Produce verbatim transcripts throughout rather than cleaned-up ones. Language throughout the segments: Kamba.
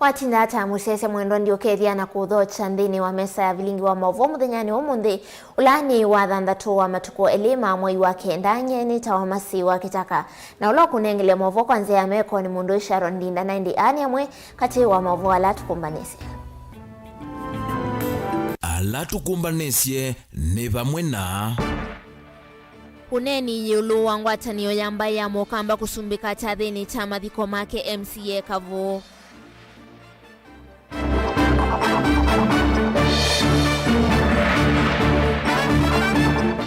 Watinda ata mũsyaĩĩsya mwendwa? Ndiũkethya na kũthokya nthĩnĩ wa mesa ya vilingi wa maũvoo mũthenyanĩ wa ũmũnthĩ, ũla nĩ wa thanthatũ wa matukũ elĩ ma mwei wa kenda. Nyie nĩtawa Masi wa Kĩtaka, na ũla ũkũnengelea maũvoo kwa nzĩa ya meko nĩ mũndũ wĩ Sharon Ndinda, na ĩndĩ aa nĩ amwe katĩ wa maũvoo ala tũkũmbanĩsye. Ala tũkũmbanĩsye nĩ vamwe na. Ũneeni ĩũlũ wa ngwatanĩo ya mbaĩ ya Mũkamba kũsumbĩka kyathĩnĩ kya mathiko make M C A Kavũũ.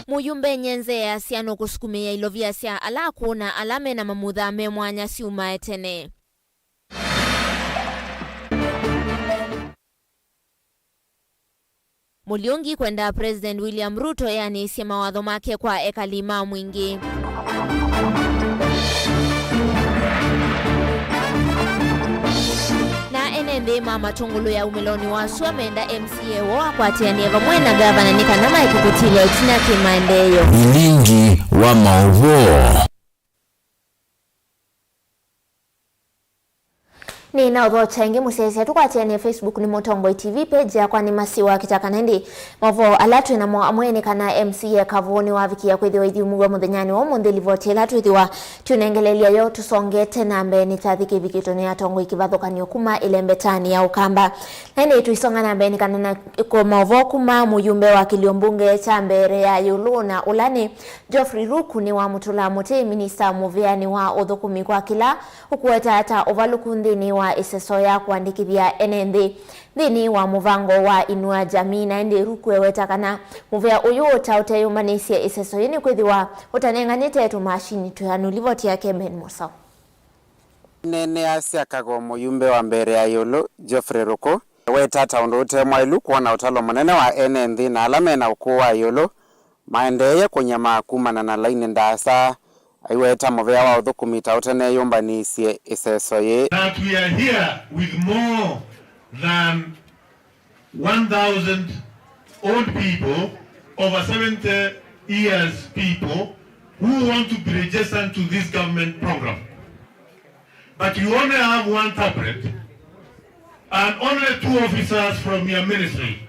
Mũyumbe Nyenze easya nũkũsukumĩĩa ilovia sya ala akũũ na ala mena mamutha me mwanya syumae tene. Mũliũngi kwenda President William Ruto eanĩsye mawatho make kwa ekali ma mwingĩ. Na ene nthĩ ma Matũngũlũ ya umĩlonĩ wa sua menda M C A woo akwatĩanĩe vamwe na ngavana nĩ kana maeke kũtilya ĩtina kĩ maendeeo. Vilingi wa maũvoo. Nĩ na ũthokya ĩngĩ mũsyaĩĩsya tũkwatĩanĩe Facebook nĩ Mũtongoi T V, page yakwa nĩ Masi wa Kĩtaka, na ĩndĩ maũvoo ala twĩ namo amwe nĩ kana M C A Kavũũ nĩwavikĩa kwĩthĩwa ithyumũw'a mũthenyanĩ wa ũmũnthĩ. Livoti ĩla twĩthĩwa tũnengelelya yo tũsongete na mbee nĩ kyathĩ kĩvikĩtwe nĩ atongoi kĩvathũkany'o kuma ĩlembetanĩ ya Ũkamba. Na ĩndĩ tũisonga na mbee nĩ kana na kũ maũvoo kuma mũyumbe wa kĩlio mbunge kya mbere ya ĩũlũ na ũla nĩ Geoffrey Ruku nĩwamũtũla mũtĩ minista mũvĩanĩ wa ũthũkũmi kwa kĩla ũkũweta ta ũvalũku nthĩnĩ wa ĩseso ya kũandĩkĩthya ene nthĩ nthĩnĩ wa mũvango wa Inua Jamii. Na ĩndĩ Ruku eweta kana mũvĩa ũyũ ũtaũteyũmbanĩsye ĩseso yĩĩ nĩkwĩthĩwa ũtanenganĩte tũmashini twĩanu. Livoti yake Ben Mũsao. Neeneasya Kagoo, mũyumbe wa mbere ya ĩũlũ, Geoffrey Ruku, eweta ta ũndũ ũte mwaĩlu kwona ũtalo mũnene wa ene nthĩ na ala mena ũkũũ wa ĩũlũ maendeeye kũnyamaa kumana na lainĩ ndaasa, aiweta mũvĩa wa ũthũkũmi ta ũtaneyũmbanĩsye ĩseso yĩĩ. That we are here with more than one thousand old people, over seventy years people who want to be registered to this government program. But you only have one tablet and only two officers from your ministry.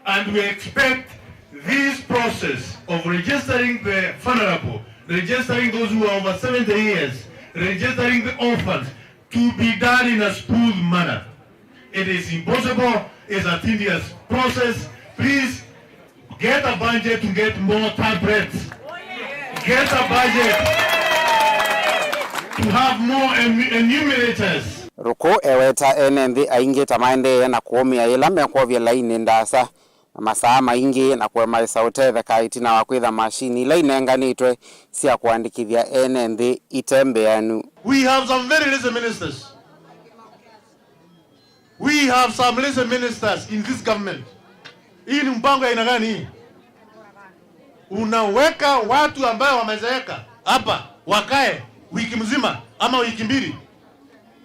And we expect this process of registering the vulnerable, registering those who are over seventy years, registering the orphans, to be done in a smooth manner. It is impossible, it's a tedious process. Please get a budget to get more tablets. Get a budget to have more enu-, enumerators. Ruku eweta ene nthĩ aingĩ ta maendeee na kũũmĩa yĩla mekwovya lainĩ ndaasa na masaa maingĩ na kũemaĩsa ũtetheka ĩtina wa kwĩtha mashini ila inenganĩtwe sya kũandĩkĩthya ene nthĩ ite mbeanu. We have some very lazy ministers. We have some lazy ministers in this government. Hii ni mpango ya aina gani hii? Unaweka watu ambayo wamezeeka hapa wakae wiki mzima ama wiki mbili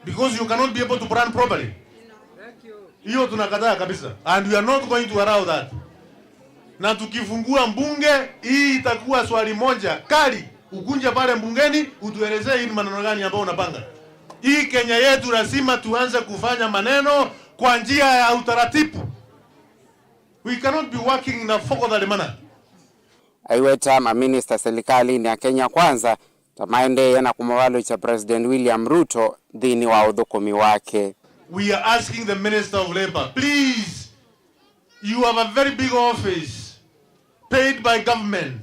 because you cannot be able to plan properly. Hiyo tunakataa kabisa, and we are not going to allow that. Na tukifungua mbunge hii, itakuwa swali moja kali, ukunje pale mbungeni utuelezee hii ni maneno gani ambayo unapanga. Hii Kenya yetu lazima tuanze kufanya maneno kwa njia ya utaratibu. We cannot be working in a forgery manner. Aiweta maminista silikalĩnĩ ya Kenya Kwanza ta maendeee na kũmũvalũkya President William Ruto nthĩnĩ wa ũthũkũmi wake. We are asking the Minister of Labour, please, you have a very big office paid by government.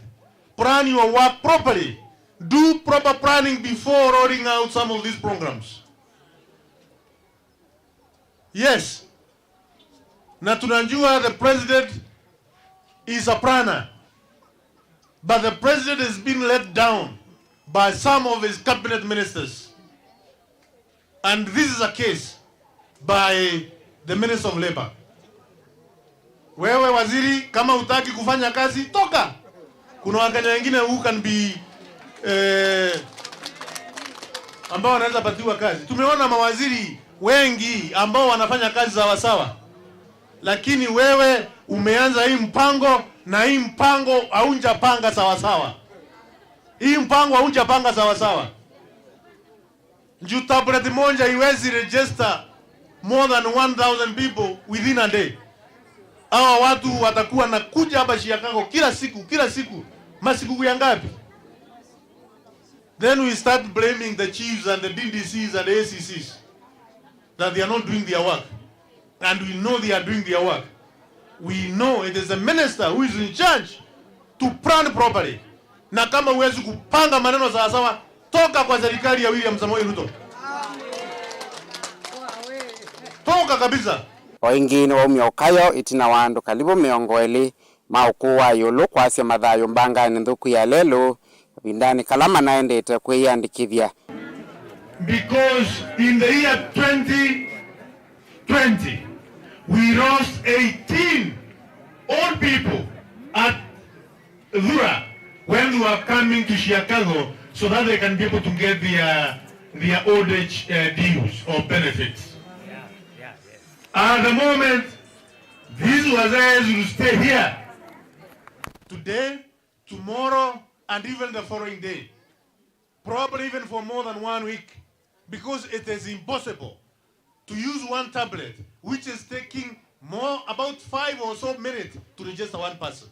Plan your work properly. Do proper planning before rolling out some of these programs. Yes. Na tunajua the president is a planner, but the president has been let down by some of his cabinet ministers. And this is a case by the Minister of Labour. Wewe waziri, kama hutaki kufanya kazi, toka. Kuna Wakenya wengine who can be, eh, ambao wanaweza patiwa kazi. Tumeona mawaziri wengi ambao wanafanya kazi sawasawa, lakini wewe umeanza hii mpango, na hii mpango haujapanga sawasawa. Hii mpango haujapanga sawasawa. Juu tablet moja haiwezi register more than one thousand people within a day. Hawa watu watakuwa na kuja hapa Chicago kila siku, kila siku. Masiku ya ngapi? Then we start blaming the chiefs and the D D Cs and the A C Cs that they are not doing their work. And we know they are doing their work. We know it is the minister who is in charge to plan properly. Na kama huwezi kupanga maneno sawasawa, toka kwa serikali ya William Samoei Ruto. Toka kabisa. O ĩngĩ nĩwaumya ũkayo ĩtina wa andũ kalivu mĩongo ĩlĩ ma ũkũũ wa ĩũlũ kwasya mathayũ mbanganĩ nthũku ya lelũ, kavindanĩ kala manaendete kwĩyĩandĩkĩthya. Because in the year twenty twenty, we lost eighteen old people at Thura when they were coming to Chicago so that they can be able to get their, their old age, uh, dues or benefits. At the moment, these Wazaes will stay here today, tomorrow, and even the following day. Probably even for more than one week, because it is impossible to use one tablet, which is taking more, about five or so minutes to register one person.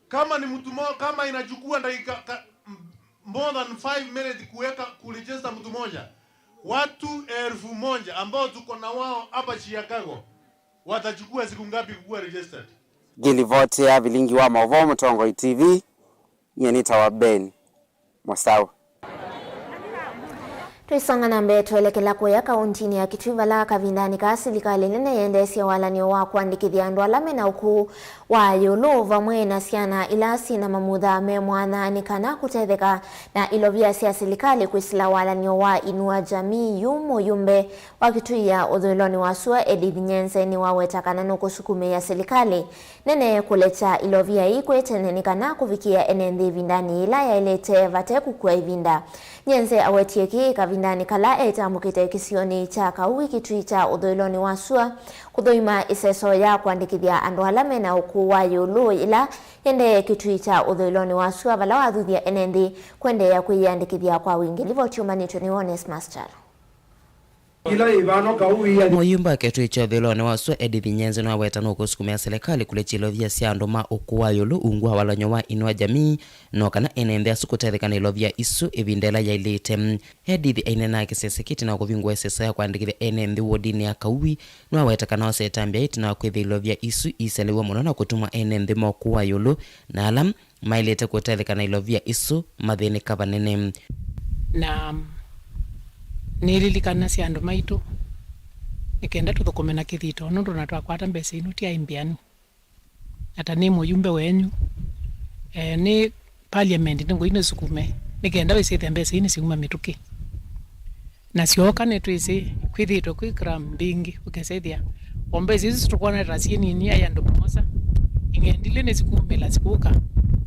Kama ni mtu mo-, kama inachukua dakika ka-, m-, more than five minutes kuweka, kuregister mtu moja, watu elfu moja ambao tuko na wao hapa Chicago watachukua siku ngapi kuwa registered? Ngĩlivoti ya vilingi wa maũvoo Mũtongoi T V, nyie nĩtawa Ben Mũsaũ. Twĩsonga na mbee, twelekela kũya kaũntinĩ ya Kitui, vala kavindanĩ kaa silikalĩ nene yendeesya walany'o wa kũandĩkĩthya andũ ala me na ũkũũ wa ĩũlũ vamwe na syana ila syĩ na mamutha me mwanya nĩ kana kũtetheka na ilovia sya silikalĩ kwĩsĩla walany'o wa Inua Jamii, yu mũyumbe wa Kitui ya ũthũĩlonĩ wa sua Edith Nyenze nĩwaweta kana nũkũsukumĩĩa silikalĩ nene kũlekya ilovia ii kwĩ tene nĩ kana kũvikĩa ene nthĩ ĩvindanĩ yĩla yaĩlĩte vate kũkua ĩvinda. Nyenze awetie kĩĩ kavindanĩ kala etambũkĩte kĩsionĩ kya Kaui Kitui kya ũthũĩlonĩ wa sua kũthũima ĩseso ya kũandĩkĩthya andũ ala me na ũkũũ wa ĩũlũ yĩla yendee Kitui kya ũthũĩlonĩ wa sua vala wathuthya ene nthĩ kũendeea kwĩyĩandĩkĩthya kwa wingĩ. Livoti yũmanĩtw'e nĩ Onesmus Kyalo. Ila ivano kau ia. Mũyumbe wa Kitui kya ũthũĩlonĩ wa sua Edith Nyenze nĩwaweta nũkũsukumĩa silikalĩ kũlekya ilovia sya andũ ma ũkũũ wa ĩũlũ ungu wa walany'o wa Inua Jamii, no kana ene nthĩ asu kũtetheka na ilovia isu ĩvinda ĩla yaĩlĩte. Edith aineenaa kĩsese kĩtina wa kũvingũa ĩseso ya kũandĩkĩthya ene nthĩ wodinĩ ya Kaui, nĩwaweta kana osetambya ĩtina wa kwĩthĩa ilovia isu iselew'a mũno na kũtuma ene nthĩ ma ũkũũ wa ĩũlũ na ala maĩlĩte kũtetheka na ilovia isu mathĩnĩka vanene. Na nĩlilikanasya andũ maitũ nĩ kenda tũthũkũme na kĩthito, nũndũ na twakwata mbesa ino ti aimbĩanu. Ata nĩ mũyumbe wenyu, eh, nĩ parliament nĩ ngũi nĩsukume nĩ kenda wĩsĩthĩa mbesa ii nĩsiuma mĩtũkĩ. Na syooka nĩtwĩsĩ kwĩthĩĩtwe kwĩ crime mbingĩ, ũkesethĩa o mbesa isu tũkwona ta syĩ nini, ai andũ mosa, ing'endilĩ nĩsikumĩla sikũka,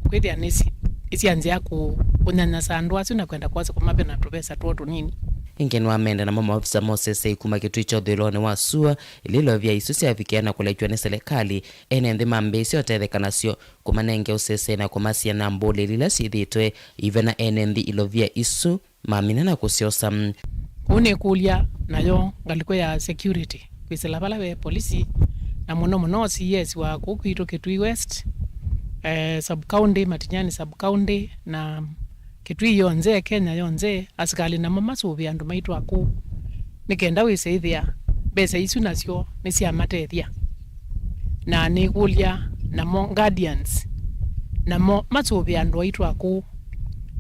kwĩthĩa nĩsi-, nĩsyanzĩa kũ-, kũnyanyasa andũ asu na kwenda kwasya kũmape na tũvesa twoo tũnini. Ĩngĩ nĩwamenda namo maofisa ma ũsesei kuma Kitui kya ũthũĩlonĩ wa sua, ila ilovia isu syavikĩa na kũlekywa nĩ silikalĩ, ene nthĩ mambĩĩsya ũtetheka nasyo, kũmanenge ũsesei na kũmasya na mbũlĩli ila syĩthĩĩtwe ivena ene nthĩ ilovia isu. Mamina na kũsyosa. Kũu nĩkũlya nayo ngalĩko ya security, kwĩsĩla vala ve polisi, na mũno mũno C S wa kũu kwitũ Kitui West, eh, sub county, Matinyani sub county, na Kitui yonthe, Kenya yonthe, asikalĩ namo masũvĩe andũ maitũ akũũ, nĩ kenda wĩsĩthĩa mbesa isu nasyo nĩsyamatethya. Na nĩkũlya namo guardians, namo masũvĩe andũ aitũ akũũ.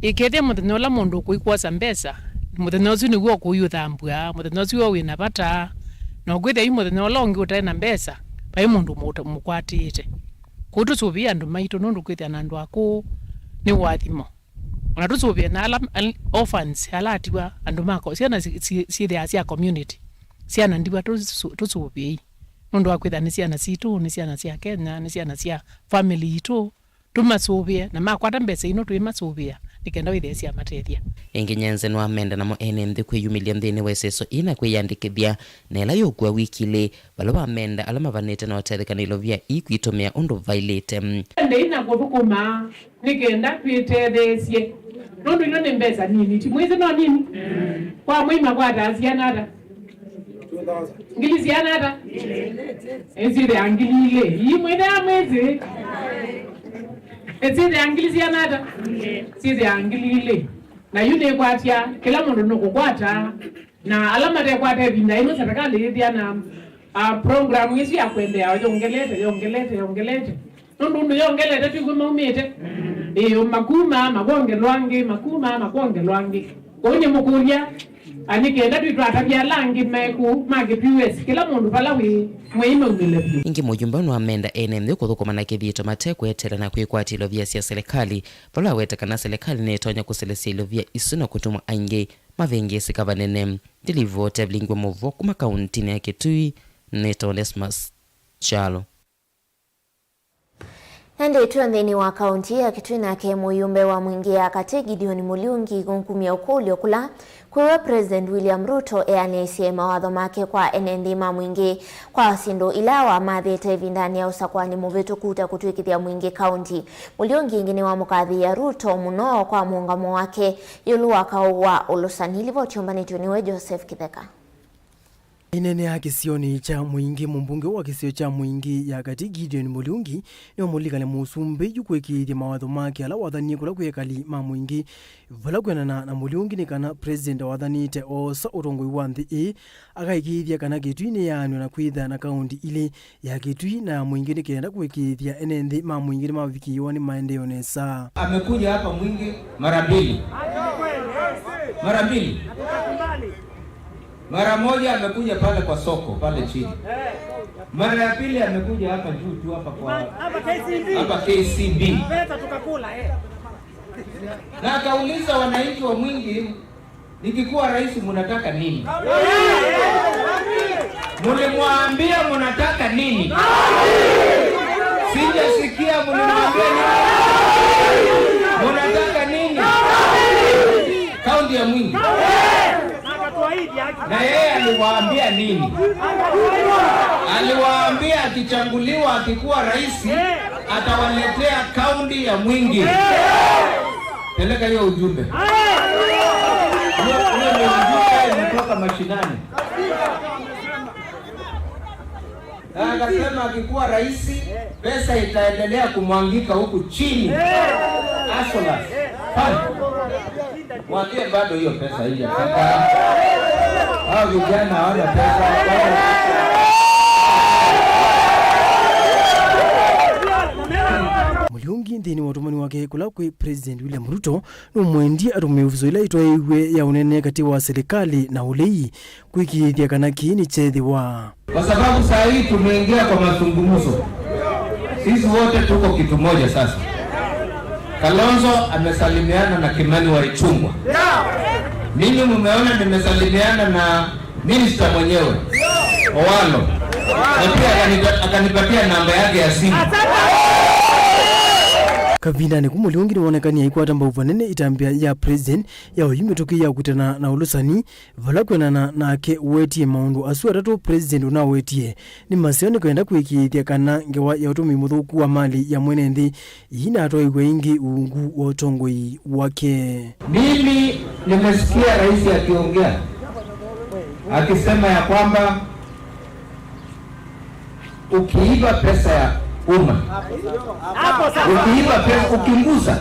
Ĩkethĩa mũthenya ũla mũndũ ũkũikwosa mbesa, mũthenya ũsu nĩw'o ũkũi ũthambw'a, mũthenya ũsu w'o wĩ na vata, na ũkwĩthĩa yu mũthenya ũla ũngĩ ũtaĩ na mbesa, vai mũndũ mũta-, mũkwatĩte. Kũu tũsũvĩe andũ maitũ, nũndũ kwĩthĩa na andũ akũũ nĩ ũathimo. Ona tũsũvĩe na ala, al-, orphans, ala atiwa, andũ ma ko-, syana si-, si-, syĩthĩaa sya community, syana ndiwa tũsũ-, tũsũvĩei, nũndũ wa kwĩthĩa nĩ syana sitũ, nĩ syana sya Kenya, nĩ syana sya family yitũ. Tũmasũvĩe, na makwata mbesa ino twĩmasũvĩa, nĩ kenda wĩthĩe syamatethya. Ĩngĩ Nyenze nĩwamenda namo ene nthĩ kwĩyumĩlya nthĩnĩ wa ĩseso ĩĩ na kwĩyandĩkĩthya, na ĩla yũkua wiki ilĩ, vala wamenda ala mavanĩte na ũtetheka na ilovia ii kwĩtũmĩa ũndũ vaĩlĩte. Ndei na kũthũkũma nĩ kenda twĩtetheesye, nũndũ ino nĩ mbesa nini, ti mwĩsĩ no nini? Kwa mwei makwataa syana ata? Ngili siana ata? Ĩsyĩthĩa ngili ilĩ. Ii mwĩthĩa mwĩsĩ? Ĩsyĩthĩa ngili siana ata? Syĩthĩa ngili ilĩ. Na yu nĩkwatya, kĩla mũndũ nũkũkwata. Na ala matekwata ĩvinda ĩno, serikali yĩthĩa na, ah, program ĩsu ya kwendeea yongelete, yongelete, yongelete. Nũndũ ũndũ yongelete twĩw'e maumĩte. Ĩĩ, makuma, makwongelwa angĩ, makuma, makwongelwa angĩ. Kwoou nĩmũkũlya, a, nĩ kenda twĩtwatavya ala angĩ meku ma kĩtwĩw'e, kĩla mũndũ vala wĩ, mwei maumĩle vyũ. Ĩngĩ mũyumba nĩwamenda ene nthĩ kũthũkũma na kĩthito matekweteela na kwĩkwatya ilovia sya serikali, vala aweta kana serikali nĩtonya kũselesya ilovia isu na kũtuma aingĩ mavĩngĩĩsĩka vanene. Ndilivoti avilingwe mũvo kuma kauntinĩ ya Kitui, nĩtawa Onesmus Kyalo. Ĩndĩ twĩ nthĩnĩ wa kaunti ya Kitui, nake mũyumbe wa Mwingi ya Katĩ Gideon Mũliungi nũkumya ũkũlyo kũla kwĩwe President William Ruto eanĩisye mawatho make kwa ene nthĩ ma Mwingi kwa syĩndũ ila wamathĩte ĩvindanĩ ya ũsakũani mũvĩtũku ta kũtw'ĩkĩthya Mwingi kaunti. Mũliungi ĩngĩ nĩwamũkathĩĩa Ruto mũno kwa mũũngamo wake ĩũlũ wa kaũ wa ũlũsani. Livoti yũmbanĩtw'e nĩwe Joseph Kĩtheka. Aineenea kĩsionĩ kya Mwingi, mũmbunge wa kĩsio kya Mwingi ya Katĩ Gideon Mũliungi nĩwamũlilikany'a mũsumbĩ yu kũĩkĩĩthya mawatho make ala wathanie kũla kwĩ ekali ma Mwingi. Vala kwĩanana na Mũliungi nĩ kana President wathanĩte oosa ũtongoi wa nthĩ ĩĩ, akaĩkĩĩthya kana Kitui nĩyaanw'a na kwĩthĩa na kaunti ilĩ, ya Kitui na ya Mwingi, nĩ kenda kũĩkĩĩthya ene nthĩ ma Mwingi nĩmavikĩĩwa nĩ maendeeo nesa. Amekuja hapa Mwingi mara mbili. Mara mbili. Mara moja amekuja pale kwa soko pale chini. Mara ya pili amekuja hapa juu tu hapa kwa hapa K C B. Hapa K C B. Pesa tukakula, eh. Na akauliza wananchi wa Mwingi, "Nikikuwa rais, mnataka nini?" Mlimwambia mnataka nini? Sijasikia mlimwambia nini. Mnataka nini? Kaunti ya Mwingi. Na yeye aliwaambia nini? Aliwaambia akichaguliwa, akikuwa rais, atawaletea kaunti ya Mwingi. Peleka hiyo ujumbe. Hiyo, hiyo ndio ujumbe inatoka mashinani. Na akasema akikuwa rais, pesa itaendelea kumwangika huku chini. Asolas. Fine. Mwambie bado hiyo pesa haijafika. Hao vijana hawana pesa. Mũliungi nthĩnĩ wa ũtũmani wake kũla kwĩ President William Ruto, nũmwendie atũmĩe oviso ila itwaĩw'e ya ũnene katĩ wa serikali na ũlei kwĩkĩĩthya kana kĩĩ nĩkyethĩwa. Kwa sababu saa hii tumeingia kwa mazungumzo. Sisi wote tuko kitu moja sasa. Kalonzo amesalimiana na Kimani wa Ichung'wah. Mimi mumeona nimesalimiana na minister mwenyewe, Owalo. Na pia akanipa-, akanipatia namba yake ya simu. Kavindanĩ kũ Mũliungi nĩwonekanie aikwata mbau vanene ĩtambya ya president ya oyu mĩtũkĩ ya kũkitana na ũlũsani, vala kwĩanana nake wetie maũndũ asu atatũ president ũnawetie nĩ maseo nĩ kwenda kũĩkĩĩthya kana ngewa ya ũtũmĩi mũthũku wa mali ya mwene nthĩ ĩinatwaĩw'a ĩngĩ ungu wa ũtongoi wake. Mimi nimesikia rais akiongea, akisema ya kwamba ukiiba pesa ya umma, ukiiba pesa, ukimbusa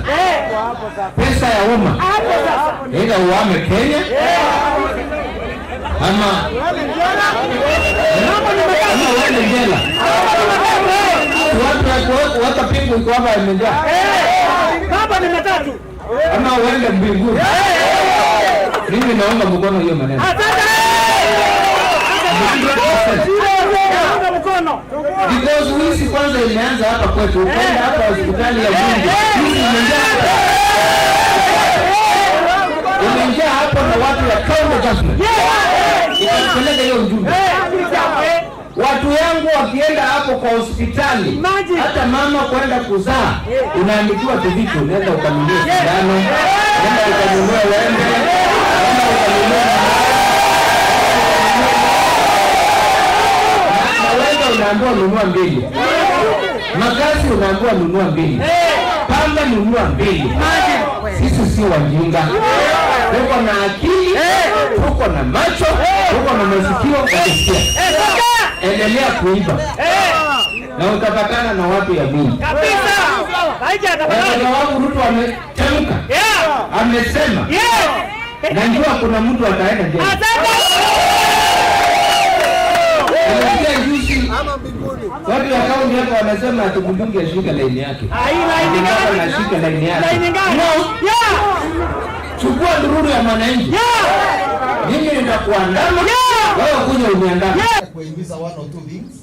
pesa ya umma, either uame Kenya, ama, ama uende jela. Watu wa kuweka pingu iko hapa imejaa. Hapa ni matatu. Ama uende mbinguni. Mimi naunga mkono hiyo maneno. Hundred percent. Naunga mkono. Because wizi kwanza imeanza hapa kwetu. Ukienda hapa hospitali ya Mwingi, wizi imejaa hapa. Imejaa hapo na watu ya county government. Itapeleka hiyo ujumbe. Watu yangu wakienda hapo kwa hospitali, hata mama kwenda kuzaa, unaandikiwa tu vitu, nenda ukanunue sindano, nenda ukanunue wembe, nenda ukanunue na, na wembe unaambiwa nunua mbili. Makasi unaambiwa nunua mbili. Pamba nunua mbili. Sisi sio wajinga. Tuko na akili, Uko na macho, uko na masikio ya kusikia. Endelea kuiba. Na utapatana na watu ya mingi. Kabisa. Haija atapatana. Gavana wangu Ruto ametamka. Yeah. Amesema. Yeah. Najua kuna mtu ataenda jela. Asante. Nimesikia juzi, watu ya kaunti hapa wanasema ati Mudungi ashike laini yake. Ai, laini gani? Anashika laini yake. Laini gani? No. Yeah. Chukua ndururu ya mwananchi. Yeah. Mimi nitakuandama. Yeah. Wewe kuja uniandame. Yeah. Kuingiza one or two things.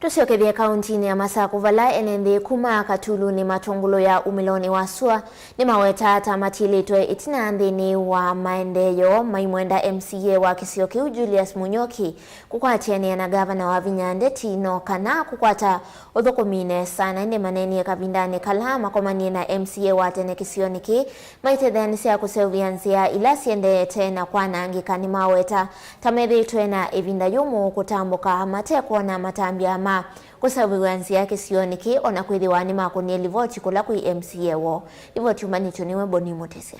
Tũsyokethye kauntinĩ ya Masaku, vala ene nthĩ kuma Katulunĩ Matũngũlũ ya umĩlonĩ wa sua nĩmawetaa ta matiĩlĩtwe ĩtina nthĩnĩ wa maendeeo maimwenda M C A wa kĩsio kĩu Julius Mũnyoki kũkwatĩanĩa na ngavana Wavinya Ndeti no kana kũkwata ũthũkũmi nesa. Na ĩndĩ maneenie kavindanĩ kala makomanie na M C A wa tene kĩsionĩ kĩĩ maitetheanĩsya kũseũvya nzĩa ila syendeete na kwanangĩka, nĩmaweta ta methĩĩtwe na ĩvinda yũmũ kũtambũka mate kwona matambya ma kũseũvĩw'a nzĩa kĩsionĩ kĩĩ, o na kwĩthĩwa nĩmakũnie livoti kũla kwĩ M C A woo. Livoti yumanĩtw'e nĩwe Boni Mũtĩsya.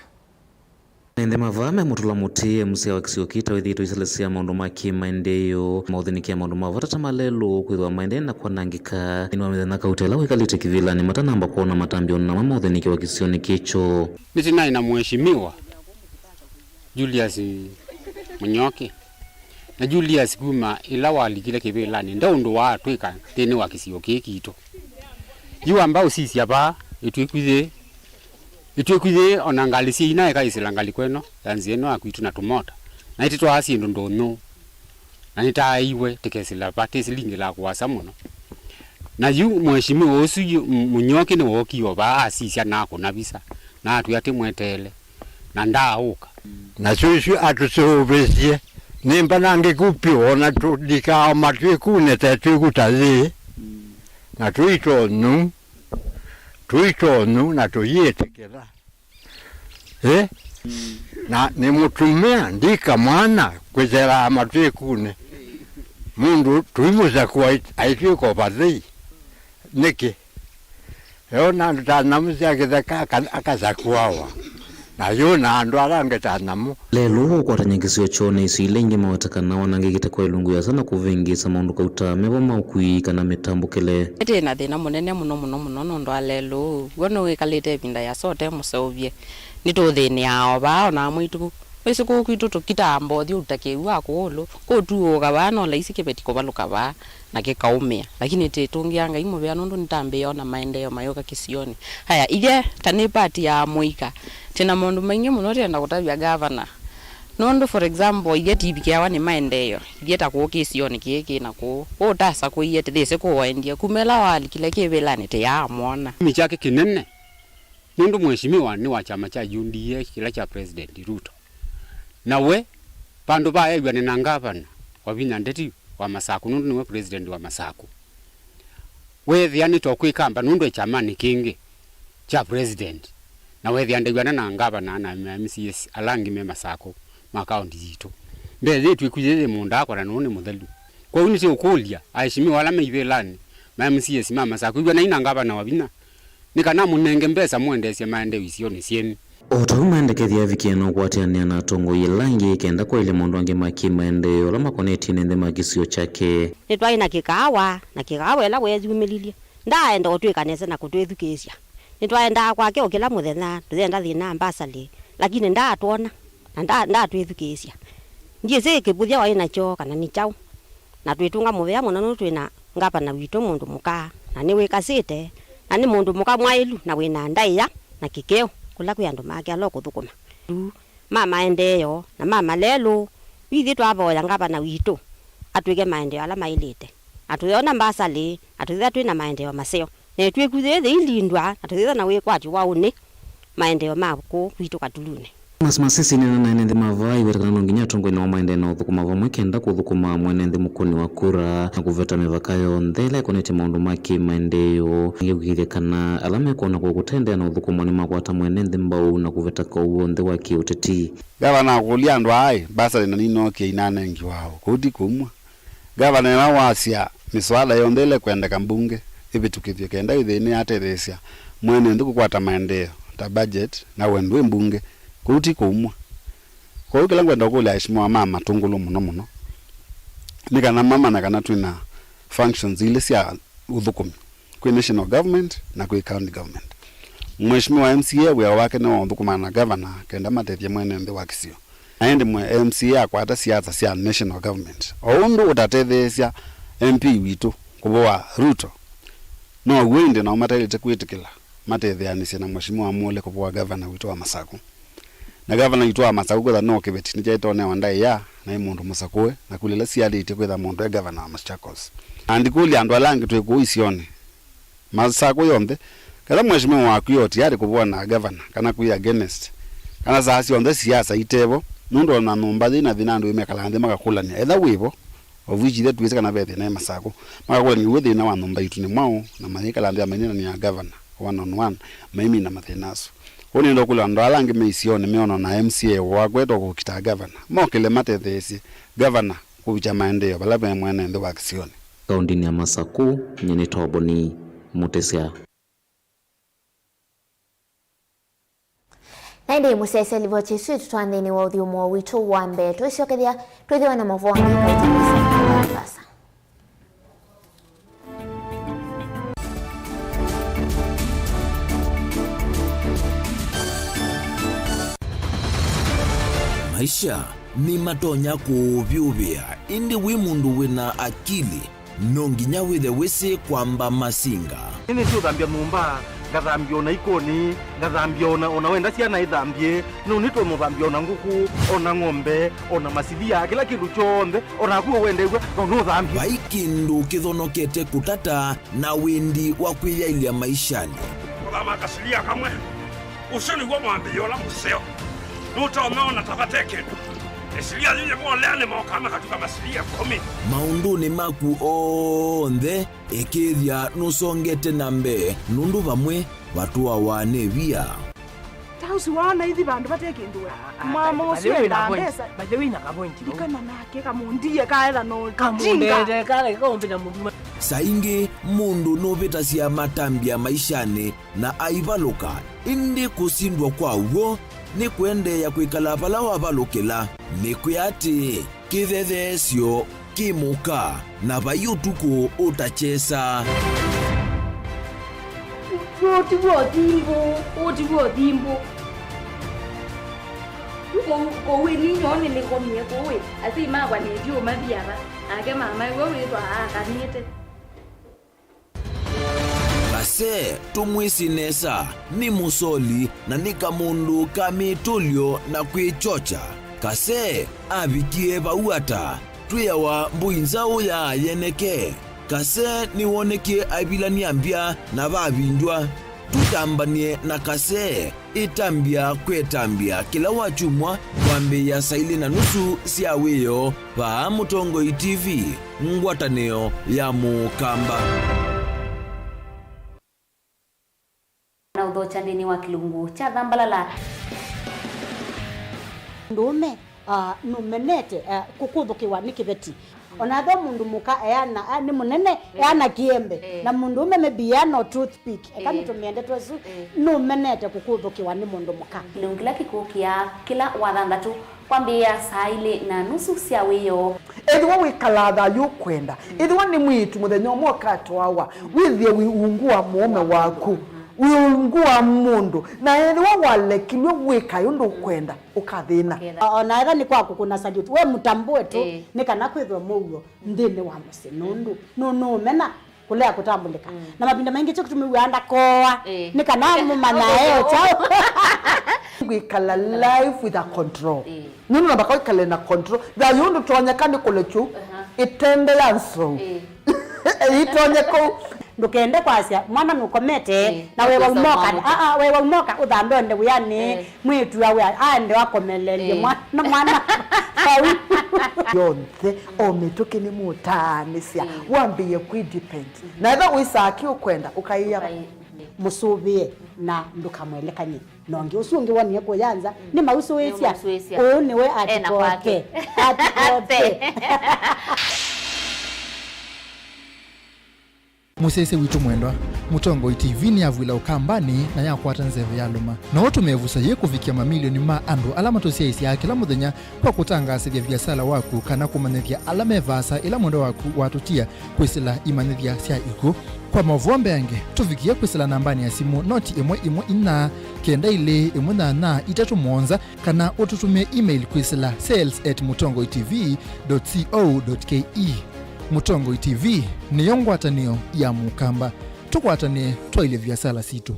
Ene nthĩ ma vaa memũtũla mũtĩ M C A wa kĩsio kĩĩ ta wĩthĩĩtwe aiselesya maũndũ ma kĩ-maendeeo, maũthĩnĩkĩa maũndũ ma vata ta malelũ kwĩthĩwa maendee na kwanangĩka. Nthĩnĩ wa mĩthenya kauta ĩla wĩkalĩte kĩvĩlanĩ matanamba kwona matambya o na ma maũthĩnĩkĩa wa kĩsionĩ kĩĩ kyoo. Nĩtinaĩ na Mheshimiwa Julius Mũnyoki. Na Julius kuma ĩla walikile kĩvĩlanĩ, nde ũndũ waatwĩka nthĩnĩ wa kĩsio kĩĩ kitũ. Yu wamba ũsisya vaa, ĩtw'ĩku yĩĩ, ĩtw'ĩku yĩĩ, o na ngalĩ syĩ ina ĩkaĩsĩla ngalĩko ĩno ya nzĩa ĩno ya kwitũ na tũmota. Na ĩtĩtwaa syĩndũ ndũnyũ. Na nĩtaaĩiwe tĩkesĩla vaa, tĩsilingĩlaa kũasa mũno. Na yu Mheshimiwa ũsu yu, M-, Mũnyoki nĩwookie o vaa asisya na akũna visa, na atwĩa tĩmweteele. Na ndaaũka. Na syũsyu atũseũvĩsye, nĩ mbanangĩku vyũ, o na tũlikaa matw'ĩkunĩ ta ĩtw'ĩku ta yĩĩ, na tũitonyũ, tũitonyũ, na tũyĩtĩkĩla. Ĩ? Na nĩ mũtumĩa, ndika mwana, kwĩthelaa matw'ĩkunĩ. Mũndũ tũimũsakũa aitw'ĩka ũvathei. Nĩkĩ? Eona andũ ta nyamũ sya kĩtheka aka-, akasakũawa, na yu na andũ ala angĩ ta nyamũ. Lelũ ũkwatany'a kĩsio kyoo na isio ila ingĩ maweta kana wanangĩkĩte kwa ĩlungu yasa na kũvĩngĩĩsa maũndũ kauta mevo ma ũkui kana mĩtambũkĩle. Nĩtĩ na thĩna mũnene mũno mũno mũno nũndũ wa lelũ ũũ. W'o nĩwĩkalĩte ĩvinda yasa ũte mũseũvye. Nĩtũthĩnĩaa o vaa o na amwe aitũ. Wĩsĩ kũũ kwitũ tũkitaa mbothi ũta kĩw'ũ wa kũũlũ. Kũtuũũka vaa no laisi kĩveti kũvalũka vaa. Na kĩkaũmĩa. Lakini tĩtũngĩa Ngai mũvea nũndũ nĩtambĩĩa ona maendeeo mayũka kĩsionĩ. Aya, ithyĩ ta nĩ party ya mũika, twĩ na maũndũ maingĩ mũno twĩenda kũtavya ngavana. Nũndũ, for example, ithyĩ tivikĩawa nĩ maendeeo, ithyĩ ta kũũ kĩsionĩ kĩĩ kĩ na kũũ. Ũũ ũtasakũie tĩthĩsĩ kũwaendie. Kuma ĩla walikile kĩvĩlanĩ tĩyaamwona. Kĩtumi kyake kĩnene, nũndũ mheshimiwa nĩ wa kyama kya U D A kĩla kya President Ruto. Na we, vandũ va ew'ane na ngavana Wavinya Ndeti wa Masaku, nũndũ nĩwe president wa Masaku, weethĩa nĩ ta ũkwĩkamba nũndũ e kyamanĩ kĩngĩ kya president, na weethĩa ndew'ana na ngavana na ma M C As ala angĩ me Masaku ma kaũnti yitũ. Mbee yĩtw'ĩku yĩyĩ mũndũ akwa na nũũ nĩ mũthelu. Kwoou nĩtũũkũlya aheshimiwa ala me ivĩlanĩ ma M C As ma Masaku, ĩw'anai na ngavana Wavinya nĩ kana amũnenge mbesa mũendeesye maendeeo isionĩ syenyu. O ta ũu maendekethya avikie na ũkwatĩanĩa na atongoi ĩla angĩ kenda kwaĩlya maũndũ angĩ ma kĩ-maendeeo ala makonetye ene nthĩ ma kĩsio kyake. Nĩtwaĩ na kĩkaawa, na kĩkaawa ĩla weeyumĩlilye ndaaenda ũtwĩka nesa na kũtwĩthukĩĩsya. Nĩtwaendaa kwake o kĩla mũthenya, tũyenda thĩna mbasali, lakini ndaatwona, na nda-, ndaatwĩthukĩĩsya. Ndyĩsĩ kĩvũthya waĩ nakyo kana nĩ kyaũ. Na twĩtũnga mũvea mũno nũndũ twĩ na ngavana witũ mũndũ mũka, na nĩwĩkasĩte, na nĩ mũndũ mũka mwaĩlu, na wĩ na ndaĩa na kĩkeo kũla kwĩ andũ make ala ũkũthũkũma. Ma maendeeo na ma malelũ, yu ithyĩ twavoya ngavana witũ atwĩke maendeeo ala maĩlĩte, atũyona mbasali, atũthĩa twĩ na maendeeo maseo. Na ĩtw'ĩku yĩĩ yĩilindwa, na tũthĩthwa na wĩkwatyo wa ũnĩ maendeeo ma kũũ kwitũ Katulunĩ. Thomas Masisi nĩnena na ene nthĩ ma vaa iweta kana no nginya atongoi nao maendee na ũthũkũma vamwe kenda kũthũkũma mwene nthĩ mũkũni wa kura na kũveta mĩvaka yonthe ĩla ĩkonetye maũndũ ma kĩ-maendeeo, angĩ kũkĩĩthya kana ala mekwona kũũ kũtendea na ũthũkũma nĩmakwata mwene nthĩ mbau na kũveta kaũ w'onthe wa kĩ-ũteti. Ngavana akũlya andũ aa, ĩ, mbasali na ninookie inanengiwa aũ? Kũu ti kũmwa. Ngavana nĩwe wasya mĩswada yonthe ĩla ĩkwendeka mbunge, ĩvĩtũkĩthw'e kenda ĩthĩe nĩyatetheesya mwene nthĩ kũkwata maendeeo ta budget na wendo wĩ mbunge. Kũu ti kũumw'a. Kwoou kĩla ngwenda ũkũlya aheshimiwa ma Matũngũlũ mũno mũno nĩ kana mamanya kana twĩ na functions ilĩ sya ũthũkũmi, kwĩ national government na kwĩ county government. Mheshimiwa M C A wĩa wake nĩ wa ũthũkũma na governor kenda matethye mwene nthĩ wa kĩsio. Na ĩndĩ mwe M C A akwata siasa sya national government, o ũndũ ũtatetheesya M P witũ kũvũa Ruto, now'o ĩndĩ nao mataĩlĩte kwĩtĩkĩla matetheanĩsye na Mheshimiwa Amole kũvũa gavana witũ wa Masakũ. Na gavana witũ wa Masakũ kwĩtha no kĩveti nĩkyaĩtonewa ndaĩa na ĩ mũndũ mũsakũe, na kula ila sialĩtye kwĩtha mũndũ e gavana wa Machakos. Na ndikũlya andũ ala angĩ twĩ kũu isionĩ, Masakũ yonthe, ketha mheshimiwa waku yo tayari kũvũana na gavana kana kwĩ against, kana saa syonthe siasa itevo, nũndũ ona nyũmba yĩ na thĩna andũ mekalaa nthĩ makakũlany'a, etha wĩvo, of which ithe twĩsĩ kana ve thĩna e Masakũ, makakũlany'a w'o thĩna wa nyũmba yitũ nĩ mwaũ, na mayĩkala nthĩ ya maineenanĩa gavana one on one, maimina mathĩna asu. Kwoou nĩenda ũkũlya andũ ala angĩ me isionĩ meona na M C A wakwetwa kũkita gavana, mokĩle matetheesye gavana kũvikya maendeeo vala ve mwene nthĩ wa kĩsionĩ. Kaũndĩnĩ ya Masakũ, nyie nĩ Toboni Mũtĩsya. Na ĩndĩ mũsyaĩĩsya livoti ĩsu ĩtũtwaa nthĩnĩ wa ũthyũmũo witũ wa mbee. Twĩsyokethya, twĩthĩwa na maũvoo angĩ kauta mĩsa. Maisha nĩmatonya kũũvyũvĩa, ĩndĩ wĩ mũndũ wĩ na akili, no nginya wĩthe wĩsĩ kwamba masinga. Nĩnĩsĩ ũthambya nyũmba, ngathambya ona ikoni, ngathambya ona, ona wenda syana ithambye, no nĩtũmũthambya ona ngũkũ, ona ng'ombe, ona masilia, kĩla kĩndũ kyonthe, ona naku ũwendew'a, no nũthambye. Vai kĩndũ kĩthonokete kũtata na wĩndi wa kwĩyaĩlya maishanĩ. Kũthama kasilia kamwe. Ũsu nĩw'o mwambĩĩo ũla mũseo. Nũtonya ona ta vate kĩndũ. Ĩsilia yĩyĩ volea nĩmokaa makatuka masilia ĩkũmi. Maũndũnĩ maku onthe, ĩkĩĩthya nũsongete na mbee, nũndũ vamwe vatũawa nĩ via. Ta ũsu waona ithi vandũ vate kĩndũ we. Ah, ah, mama ũsu endaa mbesa. By the way, na kavointi vau. Ikana nake kamũndie kaetha no kamũndete kale kaumbĩta mũthuma. Saa ingĩ mũndũ nũvĩtasya matambya maishanĩ na aivalũka, ĩndĩ kũsindwa kwa w'o nĩ kũendeea kwĩkala vala wavalũkĩla. Nĩkwĩa atĩĩ, kĩthetheesyo kĩ mũka, na vai ũtukũ ũtakyesa. Ũũ ti w'o thimbũ, ũũ ti w'o thimbũ. Kũu, kũu ĩ ninyoo nĩnĩkomie kũu ĩ, asyai makwa nĩtyo mathi ava, nake mama ĩwe wĩthwa aakanĩte. Kase, tũmwĩsĩ nesa, nĩ mũsoli na nĩ kamũndũ ka mĩtũlyo na kwĩkyokya. Kase avikie vau ata? Twĩawa mbũi nzaũ ya yeneke. Kase nĩwonekie aivilany'a mbya na vavindw'a. Tũtambany'e na Kase. Ĩtambya kwetambya kĩla wakyumwa kwambĩĩa saa ilĩ na nusu sya wĩoo vaa Mũtongoi T V, ngwatanĩo ya Mũkamba. Na ũthokya nthĩnĩ wa kĩlungu kya Thambalala. Mũndũũme, ah, nũmenete, ah, kũkũthũkĩwa nĩ kĩveti. Ona ethĩwa mũndũ mũka eana, a, nĩ mũnene, eh, eana kĩembe, eh, na mũndũũme maybe eana o toothpick, eka, eh, nĩtũmĩe ndeto ĩsu, eh, nũmenete kũkũthũkĩwa nĩ mũndũ mũka. Kĩlungu kĩla kĩkũkĩa kĩla wathanthatũ kwambĩĩa saa ilĩ na nusu sya wĩoo. Ethĩwa wĩkalaa thayũ ũkwenda, mm, ethĩwa nĩ mwĩĩtu mũthenya ũmwe ũkatwawa, mm, wĩthĩe wĩ ungu wa mũũme waku, mm, wĩ ungu wa mũndũ, na ethĩwa walekilw'e wĩkae ũndũ ũkwenda, ũkathĩna. Ũkethĩa. O-, ona etha nĩ kwa kũkũna salute, we mũtambũe tu, ĩĩ, nĩ kana kwĩthwe mũuo nthĩnĩ wa mũsyĩ, nũndũ nũ-, nũũmena kũlea kũtambũlĩka. Mm. Na mavinda maingĩ kyo kĩtũmĩw'aa ndakoa, ĩĩ, nĩ kana mũmanya e kyaũ. Kwĩkala life with a control. Ĩĩ. Nũndũ namba kwĩkale na control. Thayũ ndũtonyeka nĩ kũlekyu, aha, ĩtende ya nsou. Ĩĩ. Ĩitonye kũu. Ndũkende kwasya, mwana nũkomete, ĩĩ, na wewa ũkwĩsa ũmoka, ũmwamũka, aa, wewa ũmoka, ũthambe onde wĩanĩ, ĩĩ, mwĩĩtu awe, aende akomelelye, ĩĩ, mwana, mwana, vau. Yonthe, o mĩtũkĩ nĩ mũtaanĩsya, ĩĩ, wambĩĩe kwĩ depend. Mhm. Na etha wĩsaa kĩ ũkwenda, ũkaĩa. Ũkaĩ-, ĩĩ, mũsũvĩe, na ndũkamwelekany'e. Na ũngĩ ũsu ũngĩ wonie kũya nza, mm, nĩmausũĩsya. Nĩmausũĩsya. Ũũ nĩwe ena kwake. Atikoke. Atikoke. Mũsyaĩĩsya witũ mwendwa, Mũtongoi T V nĩyavw'ĩla Ũkambanĩ na yakwata nzeve yalũma. No ũtũme ĩvuso yĩĩ kũvikĩa mamilioni ma andũ ala matũsyaĩĩsyaa kĩla mũthenya kwa kũtangaasĩthya viasala waku kana kũmanyĩthya ala me vaasa ĩla mwendwa waku watũtia kwĩsĩla imanyĩthya sya ikw'ũ. Kwa maũvoo mbeange, tũvikĩe kwĩsĩla nambanĩ ya simũ noti ĩmwe ĩmwe inya kenda ilĩ ĩmwe nyanya itatũ mũonza, kana ũtũtũmĩe email kwĩsĩla sales at mũtongoi T V dot co dot K E. Mũtongoi T V nĩyo ngwatanĩo ya Mũkamba. Tũkwatanĩe twaĩlye viasala sitũ.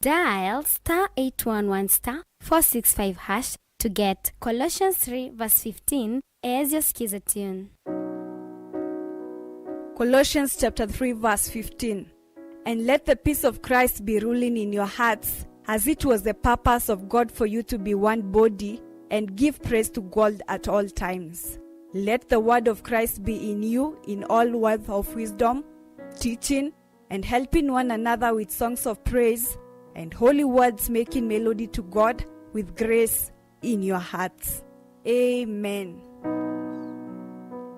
Dial star eight one one star four six five hash to get Colossians three verse fifteen as your skiza tune. Colossians chapter three verse fifteen. And let the peace of Christ be ruling in your hearts, as it was the purpose of God for you to be one body, and give praise to God at all times. Let the word of Christ be in you in all words of wisdom, teaching, and helping one another with songs of praise and holy words, making melody to God with grace in your hearts. Amen.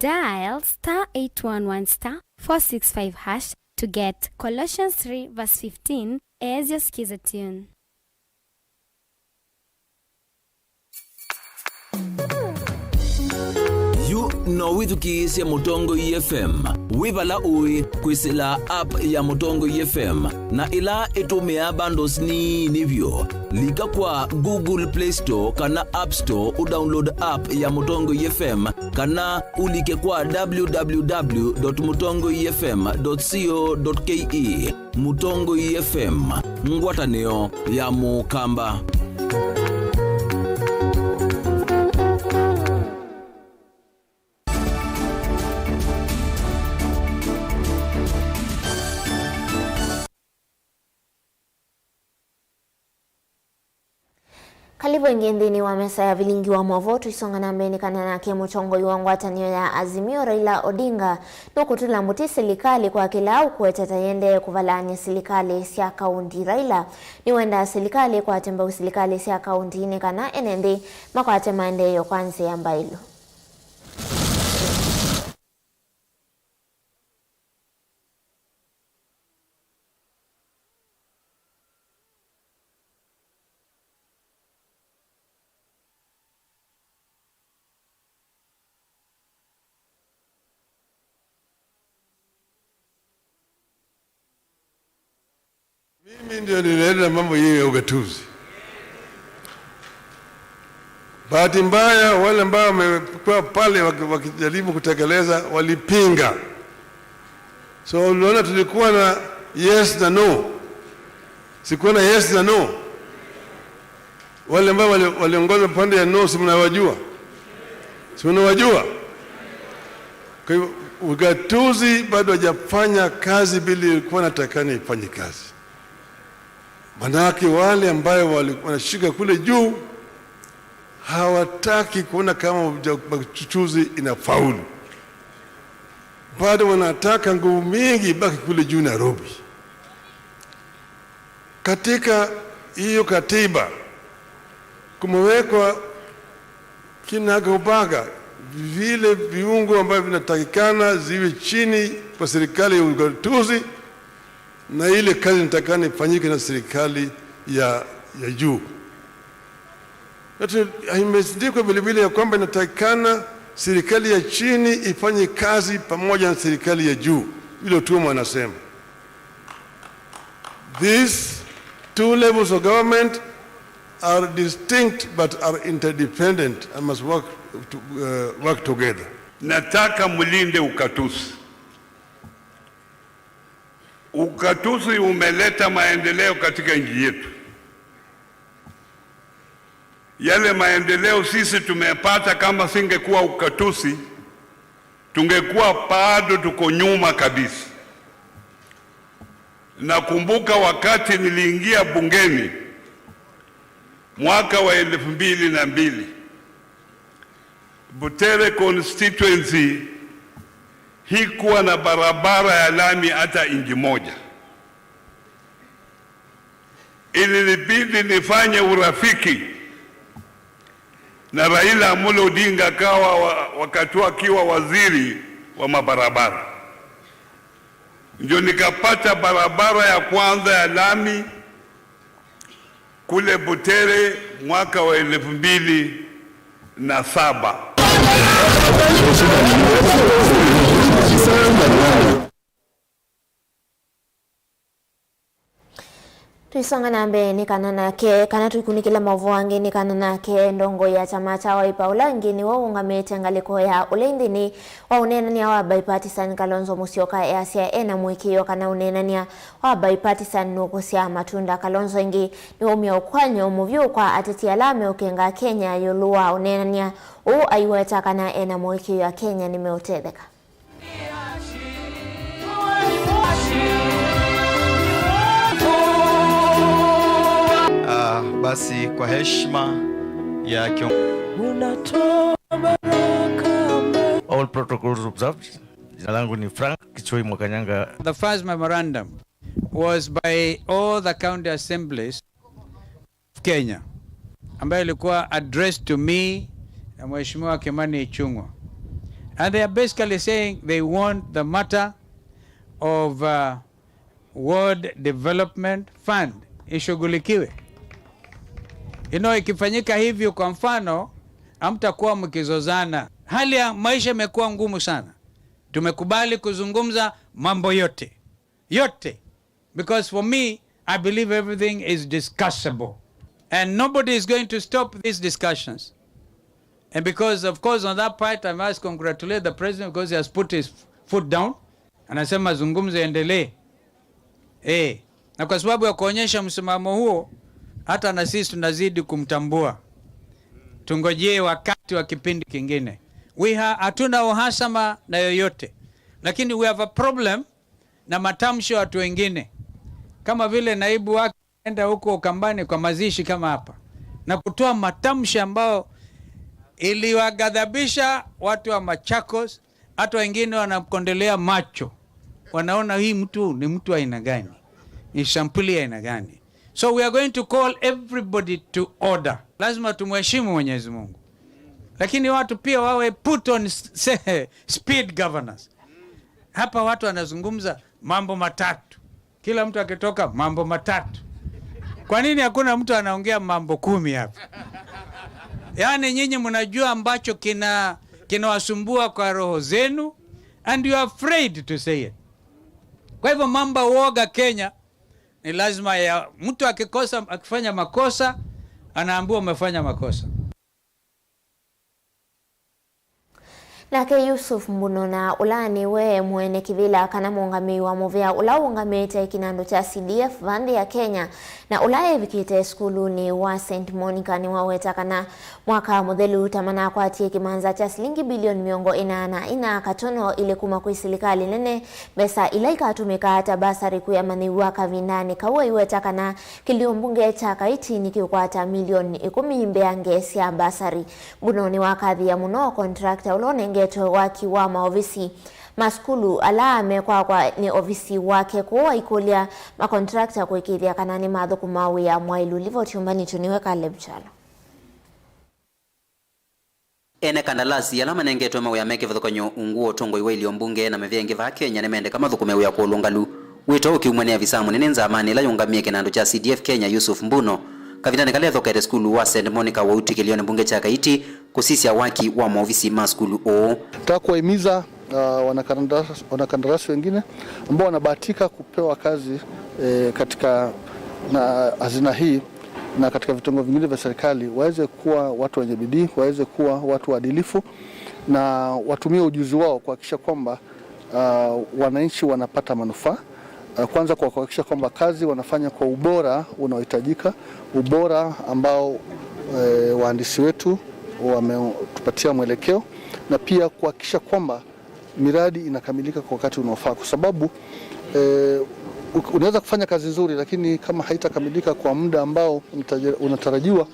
Dial star eight one one star four six five hash to get Colossians three verse fifteen as your skiza tune. Yu no wĩthukĩĩsye Mũtongoi F M wĩ vala ũĩ kwĩsĩla app ya Mũtongoi F M, na ĩla ĩtũmĩaa bundles nini vyũ. Lika kwa Google Play Store kana App Store ũdownload app ya Mũtongoi F M, kana ũlike kwa w w w dot mũtongoi f m dot co dot k e. Mũtongoi F M, ngwatanĩo ya Mũkamba. Kalivu ĩngĩ nthĩnĩ wa mesa ya vilingi wa maũvoo. Tũisonga na mbee nĩ kana nake mũtongoi wa ngwatanĩo ya Azimio, Raila Odinga, nũkũtũla mũtĩ silikalĩ kwa kĩla ũkũweta ta yĩendee kũvalaany'a silikalĩ sya kaũnti. Raila nĩwendaa silikalĩ ĩkwate mbau silikalĩ sya kaũnti nĩ kana ene nthĩ makwate maendeeo kwa nzĩa mbaĩlu. Mimi ndio nilileta mambo hii ya ugatuzi. Bahati mbaya, wale ambao wamekuwa pale waki-, wakijaribu kutekeleza, walipinga. So, uliona tulikuwa na yes na no. Sikuwa na yes na no. Wale ambao wali-, waliongoza upande ya no, si mnawajua? Si mnawajua? Kwa hivyo, ugatuzi bado hajafanya kazi vile ilikuwa inatakikana ifanye kazi. Manake wale ambayo wali-, wanashika kule juu hawataki kuona kama uja-, uchaguzi inafaulu. Bado wanataka nguvu mingi ibaki kule juu Nairobi. Katika hiyo katiba kumewekwa kinagaubaga vile viungo ambavyo vinatakikana ziwe chini kwa serikali ya ugatuzi na ile kazi inatakikana ifanyike na serikali ya, ya juu. Na tu-, imeandikwa vilevile ya kwamba inatakikana serikali ya chini ifanye kazi pamoja na serikali ya juu, vile Otuoma anasema. These two levels of government are distinct but are interdependent and must work to, uh, work together. Nataka mlinde ugatuzi. Ugatuzi umeleta maendeleo katika nchi yetu. Yale maendeleo sisi tumepata, kama singekuwa ugatuzi, tungekuwa bado tuko nyuma kabisa. Nakumbuka wakati niliingia bungeni mwaka wa elfu mbili na mbili, Butere constituency hikuwa na barabara ya lami hata inji moja. Ilinibidi nifanye urafiki Na Raila Amolo Odinga akawa wa-, wakati huo akiwa waziri wa mabarabara. Ndio nikapata barabara ya kwanza ya lami kule Butere mwaka wa elfu mbili na saba. Tũisonga na mbee nĩ kana nake, kana tũikunĩkĩla maũvoo angĩ nĩ kana nake, ndongoi ya kyama kya Wiper ũla ĩngĩ nĩwe ũũngamĩte ngalĩko ya ũlei nthĩnĩ wa ũneenany'a wa bipartisan, Kalonzo Musyoka easya ena mũĩkĩĩo kana ũneenany'a wa bipartisan nũkũsyaa matunda. Kalonzo ĩngĩ nĩwaumya ũkwany'o mũvyũ kwa ateti ala meũkenga Kenya ĩũlũ wa ũneenany'a ũũ, aiweta kana ena mũĩkĩĩo Akenya nĩmeũtetheka. Ah, basi kwa heshima ya kion- All protocols observed. Jina langu ni Frank Kichoi Mwakanyanga. The first memorandum was by all the county assemblies Kenya, ambayo ilikuwa addressed to me na Mheshimiwa Kimani Ichung'wa. And they are basically saying they want the matter of, uh, Ward Development Fund ishughulikiwe. You know, ikifanyika hivyo, kwa mfano, hamtakuwa mkizozana. Hali ya maisha imekuwa ngumu sana. Tumekubali kuzungumza mambo yote. Yote. Because for me, I believe everything is discussable. And nobody is going to stop these discussions. And because, of course, on that part, I must congratulate the president because he has put his foot down. Anasema mazungumzo yaendelee. Eh, na kwa sababu ya kuonyesha msimamo huo, hata na sisi tunazidi kumtambua. Tungojee wakati wa kipindi kingine. We ha-, hatuna uhasama na yoyote. Lakini we have a problem na matamshi ya watu wengine, kama vile naibu wake enda huko Ukambani kwa mazishi kama hapa na kutoa matamshi ambayo iliwaghadhabisha watu wa Machakos. Hata wengine wanakondelea macho, wanaona hii mtu ni mtu aina gani, ni sampuli ya aina gani. So we are going to call everybody to order. Lazima tumheshimu Mwenyezi Mungu, lakini watu pia wawe put on s-, se-, speed governance. Hapa watu wanazungumza mambo matatu. Kila mtu akitoka, mambo matatu. Kwa nini hakuna mtu anaongea mambo kumi hapa? Yaani, nyinyi mnajua ambacho kina, kinawasumbua kwa roho zenu, and you are afraid to say it. Kwa hivyo, mambo ya uoga Kenya ni lazima ya mtu akikosa, akifanya makosa, anaambiwa umefanya makosa. Nake Yusuf Mbuno, na ũla nĩwe mwene kĩvĩla kana mũũngamĩi wa mũvĩa ũla ũũngamĩte kĩnandũ kya C D F va nthĩ ya Kenya, na ũla evikĩte sukulunĩ wa Saint Monica, nĩwaweta kana mwaka mũthelu ta manakwatie kĩmanza kya silingi bilioni mĩongo ĩna na inya katono ilĩ kuma kwĩ silikalĩ nene, mbesa ila ikatũmĩka ta basarĩ kwĩ amanyĩw'a kavindanĩ kau. Aiweta kana kĩlio mbunge kya Kaiti nĩkĩũkwata milioni ĩkũmi mbeange sya basarĩ. Mbuno nĩwakathĩĩa mũno contractor ũla ũnengetwe waki wa maovisi ma sukulu ala mekwakwa nĩ ovisi wake, kwoou aikũlya macontractor kũĩkĩĩthya kana nĩmathũkũma wĩa mwaĩlu. Livoti ũmbanĩtw'e nĩwe Caleb Kyalo. Ene kandalasi ala manengetwe mawĩa me kĩvathũkany'o ungu wa ũtongoi wa ilio mbunge na mĩvĩa ĩngĩ vaa Kenya nĩmendeka mathũkũme wĩa kwa ũlũngalu. Wĩto ũkiumw'a nĩ avisa mũnene nzamanĩ ĩla yũngamie kĩnandũ kya C D F Kenya, Yusuf Mbuno, kavindanĩ kala ethokete sukulu wa Saint Monica wa ũtwi kĩlionĩ mbunge kya Kaiti kũsisya waki wa maovisi ma sukulu ũũ. Nataka kuwahimiza, uh, wanakandarasi, wanakandarasi wengine ambao wanabahatika kupewa kazi, eh, katika na hazina hii na katika vitengo vingine vya serikali waweze kuwa watu wenye bidii, waweze kuwa watu waadilifu na watumie ujuzi wao kuhakikisha kwamba uh, wananchi wanapata manufaa. Uh, kwanza kwa kuhakikisha kwamba kazi wanafanya kwa ubora unaohitajika, ubora ambao, eh, wahandisi wetu wametupatia mwelekeo, na pia kuhakikisha kwamba miradi inakamilika kwa wakati unaofaa, kwa sababu, eh, u-, unaweza kufanya kazi nzuri, lakini kama haitakamilika kwa muda ambao unataja-, unatarajiwa,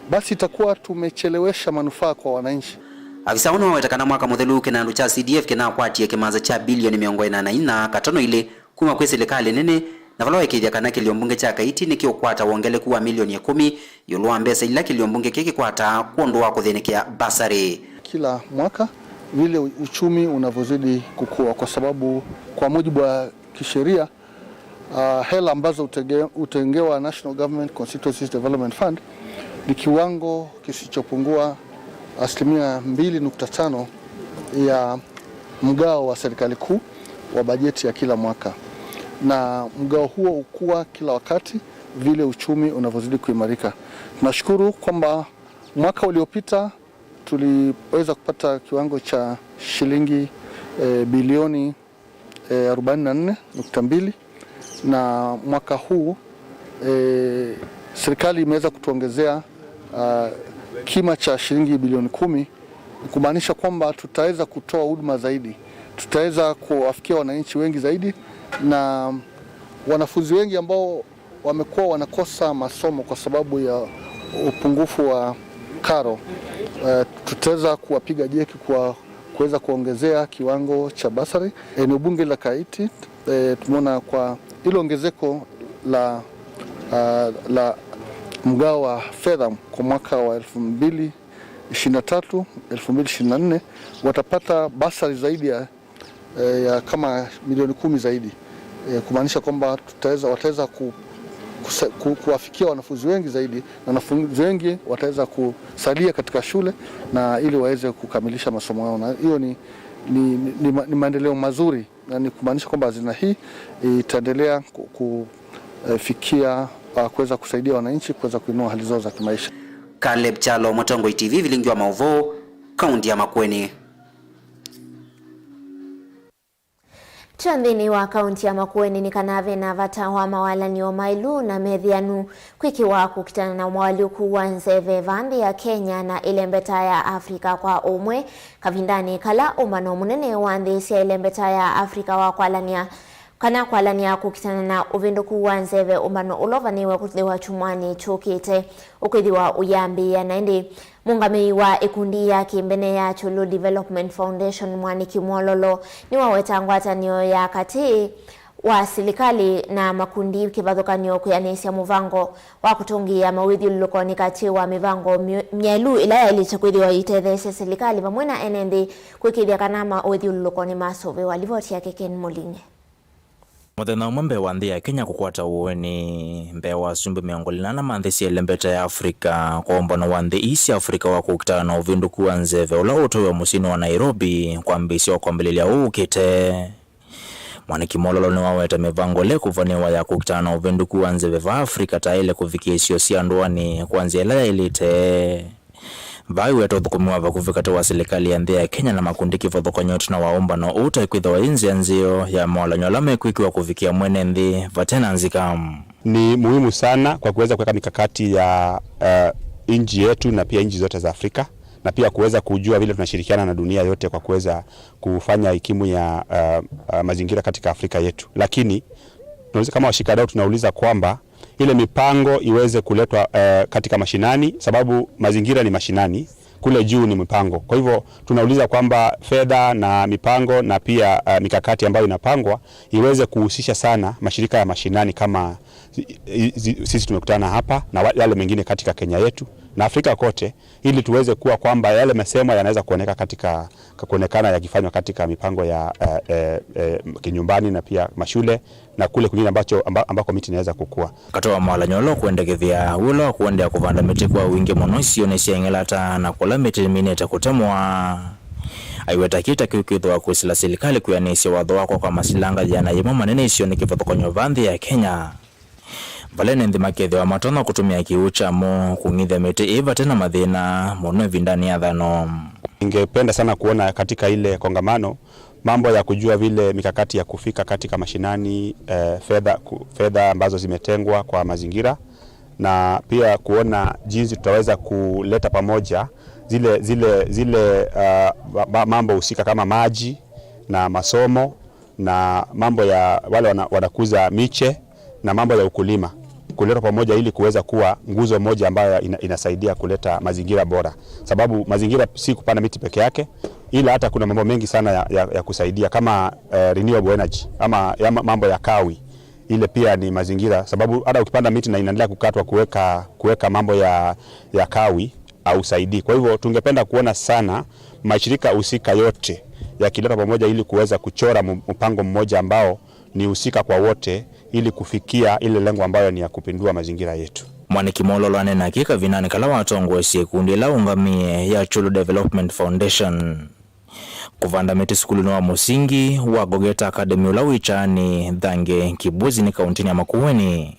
basi itakuwa tumechelewesha manufaa kwa wananchi. Avisa ũũ nĩwaweta kana mwaka mũthelu kĩnandũ kya C D F kĩnakwatie kĩmanza kya bilioni mĩongo ĩna na inya katono ilĩ kuma kwĩ silikalĩ nene Na vala waĩkĩĩthya kana kĩlio mbunge kya Kaiti nĩkĩũkwata wongeleku wa milioni ĩkũmi ĩũlũ wa mbesa ila kĩlio mbunge kĩĩ kĩkwataa kwondũ wa kũthĩnĩkĩa basarĩ. Kila mwaka vile uchumi unavyozidi kukua, kwa sababu kwa mujibu wa kisheria, ah, hela ambazo utege-, utengewa National Government Constituencies Development Fund ni kiwango kisichopungua asilimia mbili nukta tano ya mgao wa serikali kuu wa bajeti ya kila mwaka, na mgao huo ukua kila wakati vile uchumi unavyozidi kuimarika. Tunashukuru kwamba mwaka uliopita tuliweza kupata kiwango cha shilingi, eh, bilioni, eh, arobaini na nne nukta mbili, na mwaka huu, eh, serikali imeweza kutuongezea, ah, kima cha shilingi bilioni kumi, kumaanisha kwamba tutaweza kutoa huduma zaidi, tutaweza kuwafikia wananchi wengi zaidi, na wanafunzi wengi ambao wamekuwa wanakosa masomo kwa sababu ya upungufu wa karo, eh, tutaweza kuwapiga jeki kwa kuweza kuongezea kiwango cha basari. Eneo bunge la Kaiti, eh, tumeona kwa ilo ongezeko la, ah, la mgao wa fedha kwa mwaka wa elfu mbili ishirini na tatu, elfu mbili ishirini na nne, watapata basari zaidi ya, eh, ya kama milioni kumi zaidi, eh, kumaanisha kwamba tutaweza, wataweza ku-, kusa-, ku-, kuwafikia wanafunzi wengi zaidi, na wanafunzi wengi wataweza kusalia katika shule na ili waweze kukamilisha masomo yao, na hiyo ni, ni, ni, ni ma-, ni maendeleo mazuri, na ni kumaanisha kwamba hazina hii itaendelea ku-, ku-, eh, fikia, ah, kuweza kusaidia wananchi kuweza kuinua hali zao za kimaisha. Caleb Kyalo, Mũtongoi T V, Vilingi wa Maũvoo, kaunti ya Makueni. Kyo nthĩnĩ wa kaunti ya Makueni nĩ kana ve na vata wa mawalan'yo maĩlu na methĩanu kwĩkĩwa kũkitana na moalyũku wa nzeve va nthĩ ya Kenya na ĩlembeta ya Africa kwa ũmwe, kavindanĩ kala ũmbano mũnene wa nthĩ sya ĩlembeta ya Africa wa kwalany'a kana kwalany'a kũkitana na ũvĩndũku wa nzeve, ũmbano ũla ũvanĩĩwe kũthĩwa kyumwanĩ kyũkĩte ũkwĩthĩwa ũyambĩĩa. Na ĩndĩ mũngamĩi wa ĩkundi ya kĩmbene ya Chulu Development Foundation, Mwaniki Mwololo, nĩwaweta ngwatanĩo ya katĩ wa silikalĩ na makundi kĩvathũkany'o kwĩanĩsya mũvango wa kũtũngĩĩa mawĩthyũlũlũkonĩ katĩ wa mĩvango myo-, myaĩlu ĩla yaĩlĩte kwĩthĩwa ĩitetheesya silikalĩ vamwe na ene nthĩ kwĩkĩĩthya kana mawĩthyũlũlũko nĩmasũvĩwa. Livoti yake Ken Mũlinge. Mũthenya ũmwe mbee wa nthĩ ya Kenya kũkwata ũeni mbee wa asumbĩ mĩongo ĩlĩ na ana ma nthĩ sya ĩlembeta ya Africa kwa ũmbano wa nthĩ ii sya Africa wa kũkitana na ũvĩndũku wa nzeve ũla ũtoewa mũsyĩnĩ wa Nairobi kwambĩĩsya o kwambĩlĩlya ũũ ũkĩte. Mwaniki Mwololo nĩwaweta mĩvango ĩla ĩkũvanĩwa ya kũkitana na ũvĩndũku wa nzeve va Africa ta ĩle kũvikĩa isio sya ndũanĩ kwa nzĩa ĩla yaĩlĩte. Vaa ĩweta ũthũkũmi wa vakuvĩ katĩ wa silikalĩ ya nthĩ ya Kenya na makundi kĩvathũkany'o ĩtina wa ũmbano ũũ ta ĩkwĩthĩwa yĩ nzĩa nzeo ya mawalany'o ala mekwĩkĩwa kũvikĩa mwene nthĩ vate na nzika. Ni muhimu sana kwa kuweza kuweka mikakati ya, eh, nchi yetu na pia nchi zote za Afrika, na pia kuweza kujua vile tunashirikiana na dunia yote kwa kuweza kufanya ikimu ya, eh, eh, mazingira katika Afrika yetu. Lakini tunauliza, kama washikadau tunauliza kwamba ile mipango iweze kuletwa, eh, katika mashinani, sababu mazingira ni mashinani, kule juu ni mipango. Kwa hivyo tunauliza kwamba fedha na mipango na pia, eh, mikakati ambayo inapangwa iweze kuhusisha sana mashirika ya mashinani kama i-, i-, zi-, sisi tumekutana hapa na wa-, yale mengine katika Kenya yetu na Afrika kote, ili tuweze kuwa kwamba yale mesemwa yanaweza kuoneka katika, kuonekana yakifanywa katika mipango ya, eh, eh, eh, kinyumbani na pia mashule na kule kwingine ambacho, amba-, ambako miti inaweza kukua. Katĩ wa mawalany'o ũla ũkwendekethya wĩla wa kũendeea kũvanda mĩtĩ kwa wingĩ mũno isionĩ sya Ng'elata na kũla mĩtĩ minĩte kũtemwa. Aiweta kĩĩ ta kĩu kĩthĩwa kwĩsĩla silikalĩ kwĩanĩsya watho wa kwaka masilanga yĩana yĩmwe manene isionĩ kĩvathũkany'o va nthĩ ya Kenya. Vala ene nthĩ makethĩwa matonya kũtũmĩa kĩw'ũ kyamo kũng'ithya mĩtĩ ĩĩ vate na mathĩna mũno ĩvindanĩ ya thano. Ningependa sana kuona katika ile kongamano mambo ya kujua vile mikakati ya kufika katika mashinani, eh, fedha, ku-, fedha ambazo zimetengwa kwa mazingira, na pia kuona jinsi tutaweza kuleta pamoja zile, zile, zile, ah, ma-, ma-, mambo husika kama maji na masomo na mambo ya wale wana-, wanakuza miche na mambo ya ukulima, kuletwa pamoja ili kuweza kuwa nguzo moja ambayo ina-, inasaidia kuleta mazingira bora, sababu mazingira si kupanda miti peke yake, ila hata kuna mambo mengi sana ya, ya, ya kusaidia kama, eh, renewable energy ama ya ma-, mambo ya kawi. Ile pia ni mazingira, sababu hata ukipanda miti na inaendelea kukatwa kuweka, kuweka mambo ya, ya kawi, hausaidii. Kwa hivyo tungependa kuona sana mashirika husika yote yakileta pamoja ili kuweza kuchora mu-, mpango mmoja ambao ni husika kwa wote ili kufikia ile lengo ambayo ni ya kupindua mazingira yetu. Mwaniki Mololo anena kĩ kavindanĩ kala watongoesye ikundi ĩla ũngamĩe ya Chulu Development Foundation. Kũvanda mĩtĩ sukulunĩ wa mũsingi wa Gogeta Academy ũla wĩ Kyaani Thange Kĩbwĩzi nĩ kauntinĩ ya Makueni,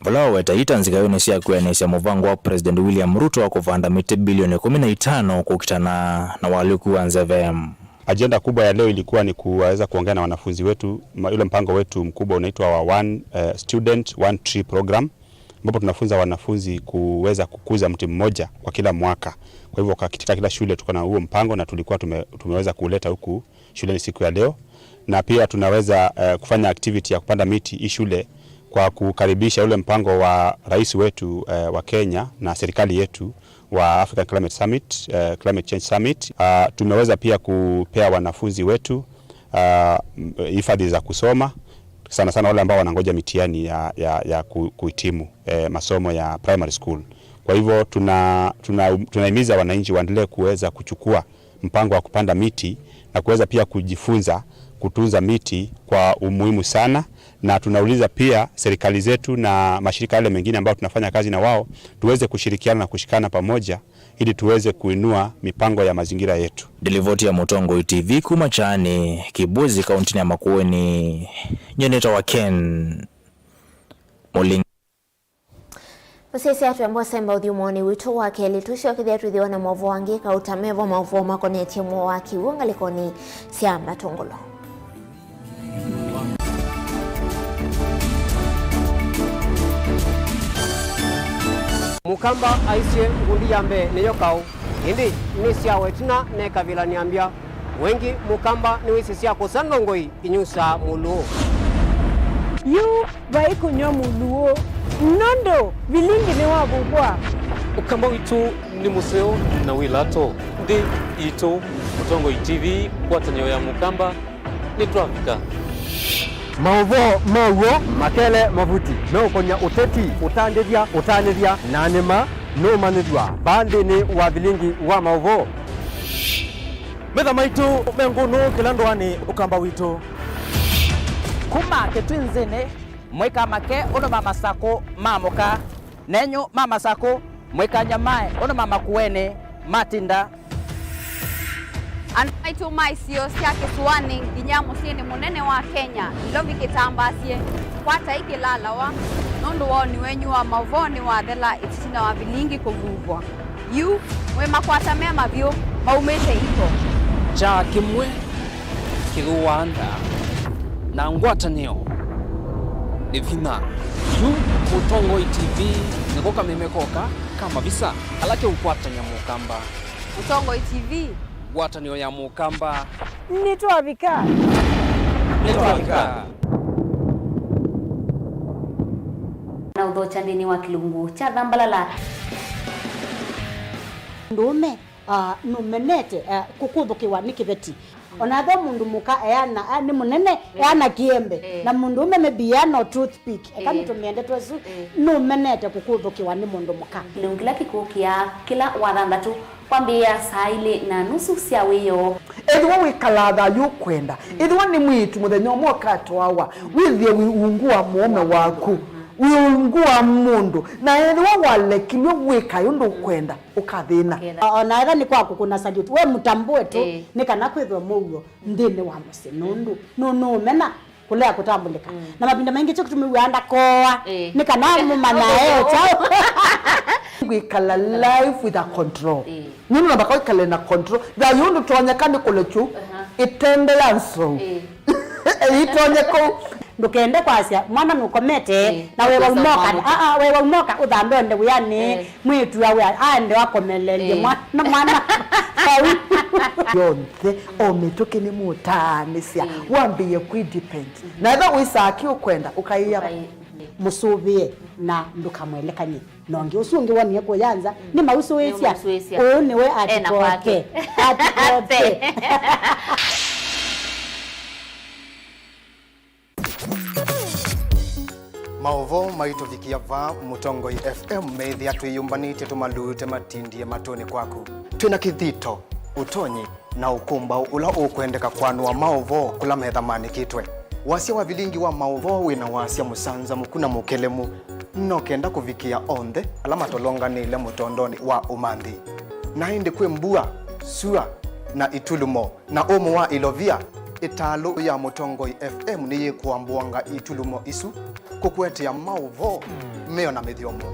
vala waweta ita nzikaĩonĩ sya kwĩanĩsya mũvango wa President William Ruto wa kũvanda mĩtĩ bilioni ĩkũmi na itano kũkitana na ũalyũku wa nzeve. Ajenda kubwa ya leo ilikuwa ni kuweza kuongea na wanafunzi wetu, ma-, ule mpango wetu mkubwa unaitwa wa One, eh, Student, One Tree Program, ambapo tunafunza wanafunzi kuweza kukuza mti mmoja kwa kila mwaka. Kwa hivyo katika kila shule tuko na huo mpango na tulikuwa tume-, tumeweza kuleta huku shuleni siku ya leo. Na pia tunaweza, eh, kufanya activity ya kupanda miti hii shule kwa kukaribisha ule mpango wa rais wetu, eh, wa Kenya na serikali yetu wa African Climate Summit, eh, Climate Change Summit. Ah, tumeweza pia kupea wanafunzi wetu, ah, m-, hifadhi za kusoma, sana sana wale ambao wanangoja mitihani ya, ya, ya ku-, kuhitimu, eh, masomo ya primary school. Kwa hivyo tuna-, tuna-, tunahimiza wananchi waendelee kuweza kuchukua mpango wa kupanda miti na kuweza pia kujifunza kutunza miti kwa umuhimu sana, na tunauliza pia serikali zetu na mashirika yale mengine ambayo tunafanya kazi na wao tuweze kushirikiana na kushikana pamoja ili tuweze kuinua mipango ya mazingira yetu. Nĩ livoti ya Mũtongoi T V kuma Kyaani Kĩbwĩzi kauntinĩ ya Makueni, nyie nĩtawa Ken Mũlingi. Mũsyaĩĩsya atwembwa semba ũthyũmũonĩ witũ wa kelĩ, tũsyokethya twĩthĩwa na maũvoo angĩ kauta mevo maũvoo makonetye mũo wa kĩw'ũ ngalĩkonĩ sya mbatũngũlũ. Mũkamba aisye, ngundi ya mbee nĩyo kaũ, ĩndĩ nĩ sya wetina nekavĩla nĩambya. Wengĩ Mũkamba nĩwĩsĩ sya kũsa ndongoi inyusaa mũlũũ. Yu vai kũnyw'a mũlũũ, nũndũ vilingi nĩwavuvwa. Ũkamba witũ nĩ mũseo na wĩ lato. Nthĩ yitũ, Mũtongoi T V, ngwatanĩo ya Mũkamba, nĩtwavika. Maũvoo ma w'o makele mavuti meũkony'a ũteti, ũtandĩthya, ũtanĩthya, na nĩma nũũmanyĩthw'a vaa nthĩnĩ wa vilingi wa maũvoo. Metha maitũ me ngũnũ kĩla ndũanĩ Ũkamba witũ. Kuma Kĩtwinzĩnĩ, mũikamake ũndũ ma Masakũ maamũka, nenyu ma Masakũ, mũikanyamae ũndũ ma Makuenĩ matinda. Andũ maitũ ma isio sya kĩsũanĩ nginya mũsyĩnĩ mũnene wa Kenya, Nairobi kĩtambaasye, kwatai kĩlalawa, nũndũ woni wenyu wa maũvoo nĩwathela ĩtina wa vilingi kũvuvwa. Yu, mwĩ makwata me mavyũ, maumĩte iko. Kyaa kĩmwe kĩthũaa nda, na ngwatanĩo nĩ vinya. Yu, Mũtongoi T V nĩko kameme koka ka mavisa ala keũkwatany'a Mũkamba. Mũtongoi T V. Ngwatanĩo ya Mũkamba. Nĩtwavika. Nĩtwavika. Na ũthokya nthĩnĩ wa kĩlungu kya thambalala. Mũndũũme, ah, nũmenete, ah, kũkũthũkĩwa nĩ kĩveti. O na ethĩwa mũndũ mũka eana, ah, nĩ mũnene, eana kĩembe. Eh. Na mũndũũme maybe eana o toothpick. Eka nĩtũmĩende twesu, nũmenete kũkũthũkĩwa nĩ mũndũ mũka. Kĩlungu kĩla kĩkũkĩa kĩla wathanthatũ. Kwambĩĩa saa ilĩ na nusu sya wĩoo. Ethĩwa wĩkalaa thayũ ũkwenda, ethĩwa nĩ mwĩĩtu mũthenya ũmwe ũkatwawa, wĩthĩe wĩ ungu wa mũũme waku, wĩ ungu wa mũndũ, na ethĩwa walekilw'e wĩkae ũndũ ũkwenda, ũkathĩna. O na ethĩwa nĩ kwa kũkũna salute, we mũtambũe tu, nĩ kana kwĩthwe mũuo nthĩnĩ wa mũsyĩ, nũndũ nũnũũmena kũlea kũtambũlĩka. Na mavinda maingĩ kyo kĩtumi wĩaa ndakoa, nĩ kana mũmanya e kyaũ. Kwĩkala life with a control. Nũndũ namba kwĩkale na control. Thayũ ndũtonyeka nĩ kũlekyu ĩtende ya nsou. Ĩtonye kũu. Ndũkende kwasya mwana nũkomete, na wewa umoka, aa, wewa umoka ũthambe onde wĩanĩ. Mwĩĩtu awe aende akomelelye mwana, mwana vau. Yonthe o mĩtũkĩ nĩmũtaanĩsya, wambĩĩe kwĩ depend. Na ethĩwa wĩsaa kĩ ũkwenda, ũkaĩa. Mũsũvĩe na ndũkamwelekany'e na ũngĩ. Ũsu ũngĩ wonie kũya nza, nĩmausũĩsya. Ũũ nĩwe atikoke. Atikoke. Maũvoo maitũvikĩa vaa Mũtongoi F M meĩthĩa twĩyũmbanĩtye tũmalute matindie matũnĩ kwaku. Twĩ na kĩthito, ũtonyi, na ũkũmbaũ ũla ũkwendeka kwanũa maũvoo kũla metha maanĩkĩtwe. Wasya wa vilingi wa maũvoo wĩ na wasya mũsanzamũku na mũkelemu, no kenda kũvikĩa onthe ala matolonganĩle mũtondonĩ wa ũmanthi. Na ĩndĩ kwĩ mbua, sua, na itulumo, na ũmũ wa ilovia, ĩtalũ ya Mũtongoi F M nĩyĩkũambũanga itulumo isu kũkũetea maũvoo meona mĩthyomo.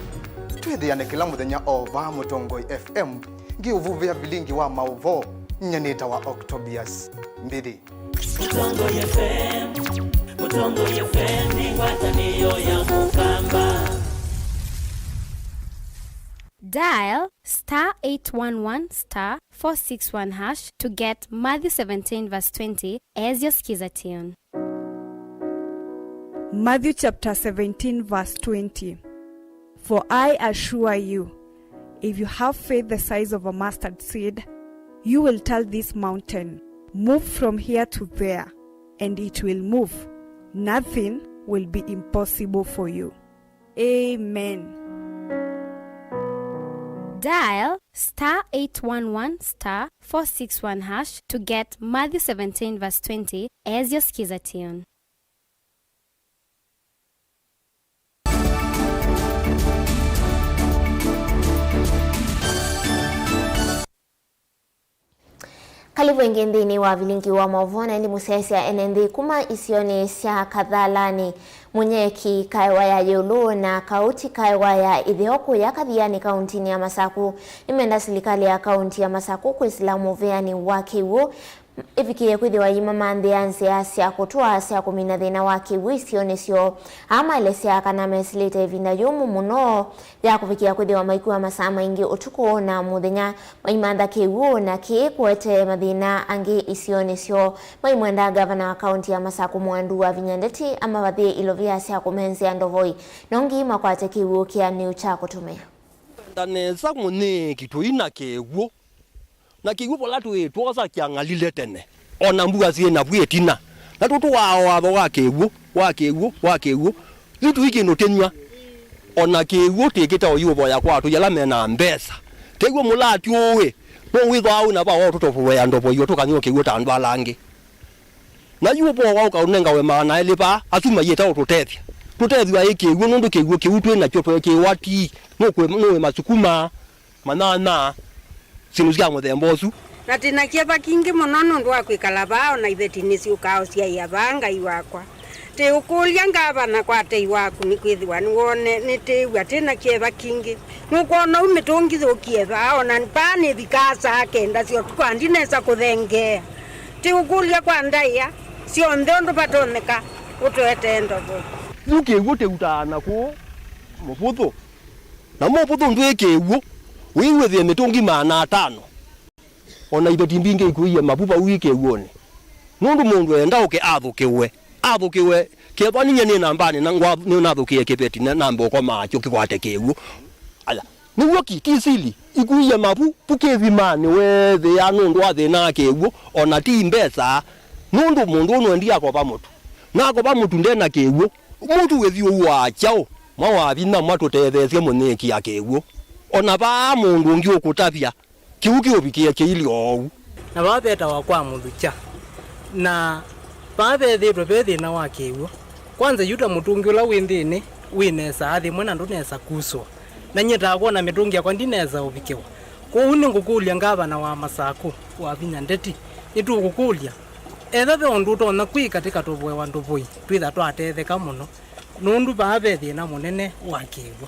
Twĩthĩane kĩla mũthenya o vaa Mũtongoi F M, ngĩũvuvĩa vilingi wa maũvoo, nyie nĩtawa Octobius Mbithi. Mũtongoi F M, Mũtongoi F M nĩ ngwatanĩo ya Mũkamba. Dial star eight one one star four six one hash to get Matthew seventeen verse twenty as your Skiza tune. Matthew chapter seventeen, verse twenty. For I assure you, if you have faith the size of a mustard seed, you will tell this mountain, 'Move from here to there,' and it will move. Nothing will be impossible for you. Amen. Dial star eight one one star four six one hash to get Matthew seventeen verse twenty as your Skiza tune. Karibu ĩngĩ nthĩnĩ wa vilingi wa maũvoo, na ĩndĩ mũsyaĩĩsya ene nthĩ kuma isionĩ sya Kathalani, Mũnyeki, Kaewa ya Ĩũlũ, na Kauti, Kaewa ya Ĩtheo, kũya Kathiani, kauntinĩ ya Masaku, nĩmenda silikalĩ ya kaunti ya Masaku kwĩsĩla mũvĩanĩ wa kĩw'ũ ĩvikĩĩe kwĩthĩwa yĩmamanthĩa nzĩa sya kũtũa sya kũmina thĩna wa kĩw'ũ isionĩ syoo. Aa maelesya kana mesĩlĩte ĩvinda yũmũ mũno ya kũvikĩa kwĩthĩwa maikua masaa maingĩ ũtukũ na mũthenya maimantha kĩw'ũ, na kĩĩ kũete mathĩna angĩ isionĩ syoo. Maimwenda ngavana wa kaunti ya Masaku Mwandu Wavinya Ndeti amavathĩe ilovia sya kũmenzea ndovoi, nongi makwate kĩw'ũ kĩanĩu kya kũtũmĩa. Nda nesa mũnĩĩki tũi na kĩw'ũ. Na kĩw'ũ vala twĩ twosa kyang'alile tene, o na mbua syĩ navu ĩtina. Na tũtũaa o watho wa kĩw'ũ, wa kĩw'ũ, wa kĩw'ũ. Yu tũi kĩndũ tĩnyw'a. O na kĩw'ũ tĩkĩte o yu ũvoya kwa atũi ala me na mbesa. Tew'o mũlati ũĩ, no wĩthwa au na vaa o tũtovoya ndovoi o tũkanywa kĩw'ũ ta andũ ala angĩ. Na yu ũvoo wa ũkaũnengawe maana elĩ vaa, asu mayĩta ũtũtethya. Tũtethw'a ĩ kĩw'ũ, nũndũ kĩw'ũ kĩu twĩ nakyo tweekĩĩwa ti nũkwĩ-, nũĩ masukuma, manyanya, syĩndũ sya mũthemba ũsu. Na tĩ na kyeva kingĩ mũno nũndũ wa kwĩkala vaa, o na iveti nĩsyũkaa ũsyaĩa vaa, Ngai wakwa. Tĩũkũlya ngavana kwa tei waku, nĩkwĩthĩwa nĩwone, nĩtĩĩw'a tĩ na kyeva kingĩ. Nũkwona ũu mĩtũngi yũkie vaa, o na vaa nĩvikaa saa kenda sya ũtukũ, na ndinesa kũthengeea. Tĩũkũlya kwa ndaĩa syonthe ũndũ vatonyeka ũtũetee ndovo. Yu kĩw'ũ tĩutaa na kũũ mũvũthũ. Na mũvũthũ ndwĩ kĩw'ũ, wĩw'ĩthĩe mĩtũngi maana atano. O na iveti mbingĩ ikuie mavu vau i kĩw'ũnĩ. Nũndũ mũndũ enda ũke athũkĩwe, athũkĩwe, kethwa ninyie nĩ nambanĩ na ngwa-, nĩnathũkĩe kĩveti na nambe ũkomaa kyo kĩkwate kĩw'ũ. Aya, nĩw'o ki, ti sili, ikuie mavu, vu kĩthimanĩ weethĩa nũndũ wa thĩna wa kĩw'ũ, o na ti mbesa, nũndũ mũndũ ũũ nũendie akova mũtu. Na akova mũtu nde na kĩw'ũ, mũtu wĩthi ũwaa kyaũ, mwa wa vinya mwa tũtetheesye mũnyĩĩkia kĩw'ũ. O na vaa mũndũ ũngĩ ũkũtavya, kĩw'ũ kĩũvikĩe kĩilye oou. Na vaa vetawa kwa mũthukya. Na vaa vethĩĩtwe ve thĩna wa kĩw'ũ. Kwanza yu ta mũtũngi ũla wĩ nthĩnĩ, wĩnesa athimwe na ndũnesa kuswa. Na nyie ta kwona mĩtũngi yakwa ndinesa ũvikĩwa. Kwoou nĩngũkũlya ngavana wa Masakũ, Wavinya Ndeti, nĩtũkũkũlya, ethĩwa ve ũndũ ũtonya kwĩka tĩkatovoewa ndovoi, twĩtha twatetheka mũno. Nũndũ vaa ve thĩna mũnene wa kĩw'ũ.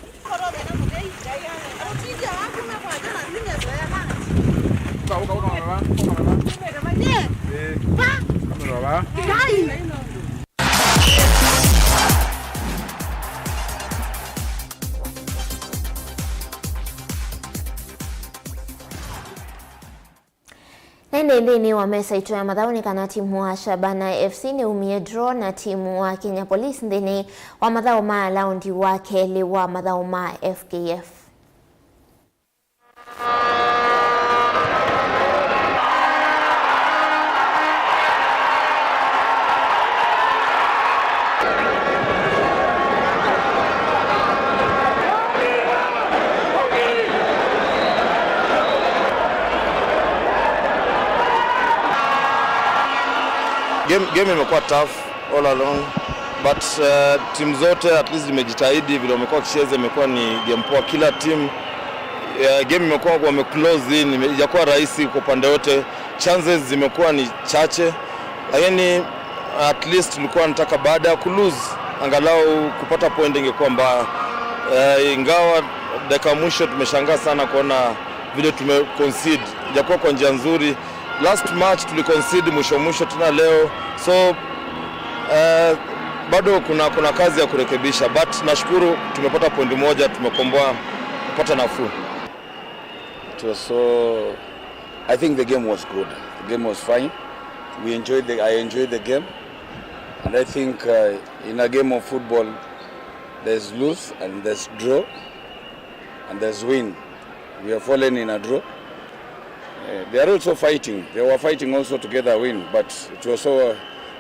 Na ĩndĩ nthĩnĩ wa mesa itũ ya mathaũ nĩ kana timu wa Shabana F C nĩumie draw na timu wa Kenya Police nthĩnĩ wa mathaũ ma laundi wa kelĩ wa mathaũ ma F K F. Game, game imekuwa tough all along, but uh, timu zote at least zimejitahidi vile wamekuwa wakicheza, imekuwa ni game poa. Kila timu uh, game imekuwa wame close in, ime- haijakuwa rahisi kwa upande wote. Chances zimekuwa ni chache, lakini at least tulikuwa nataka baada ya kulose angalau kupata point ingekuwa mbaya. Uh, ingawa dakika ya mwisho tumeshangaa sana kuona vile tumeconcede, haijakuwa kwa njia nzuri. Last match tuliconcede mwisho mwisho tena leo, so uh, bado kuna kuna kazi ya kurekebisha, but nashukuru tumepata point moja, tumekomboa, kupata nafuu. It was so. I think the game was good. The game was fine. We enjoyed the. I enjoyed the game, and I think uh, in a game of football, there's lose and there's draw, and there's win. We have fallen in a draw. Uh, they are also fighting. They were fighting also to get a win, but it was so.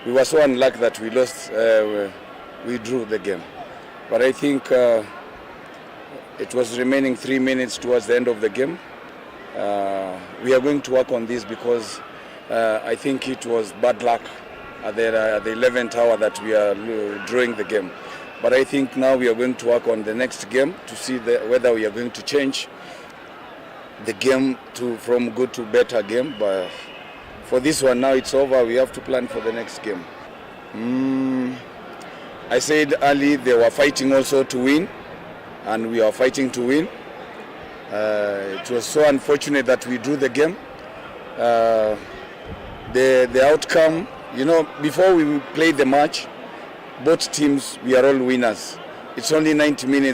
We were so unlucky that we lost. Uh, we drew the game. But I think uh, it was remaining three minutes towards the end of the game. Uh, we are going to work on this because uh, I think it was bad luck at the, uh, at the eleventh hour that we are uh, drawing the game. But I think now we are going to work on the next game to see the, whether we are going to change the game to from good to better game. But for this one now it's over. We have to plan for the next game. Mm, I said early they were fighting also to win, and we are fighting to win. Uh, it was so unfortunate that we drew the game. Uh, the the outcome, you know, before we played the match, both teams we are all winners. It's only ninety minutes.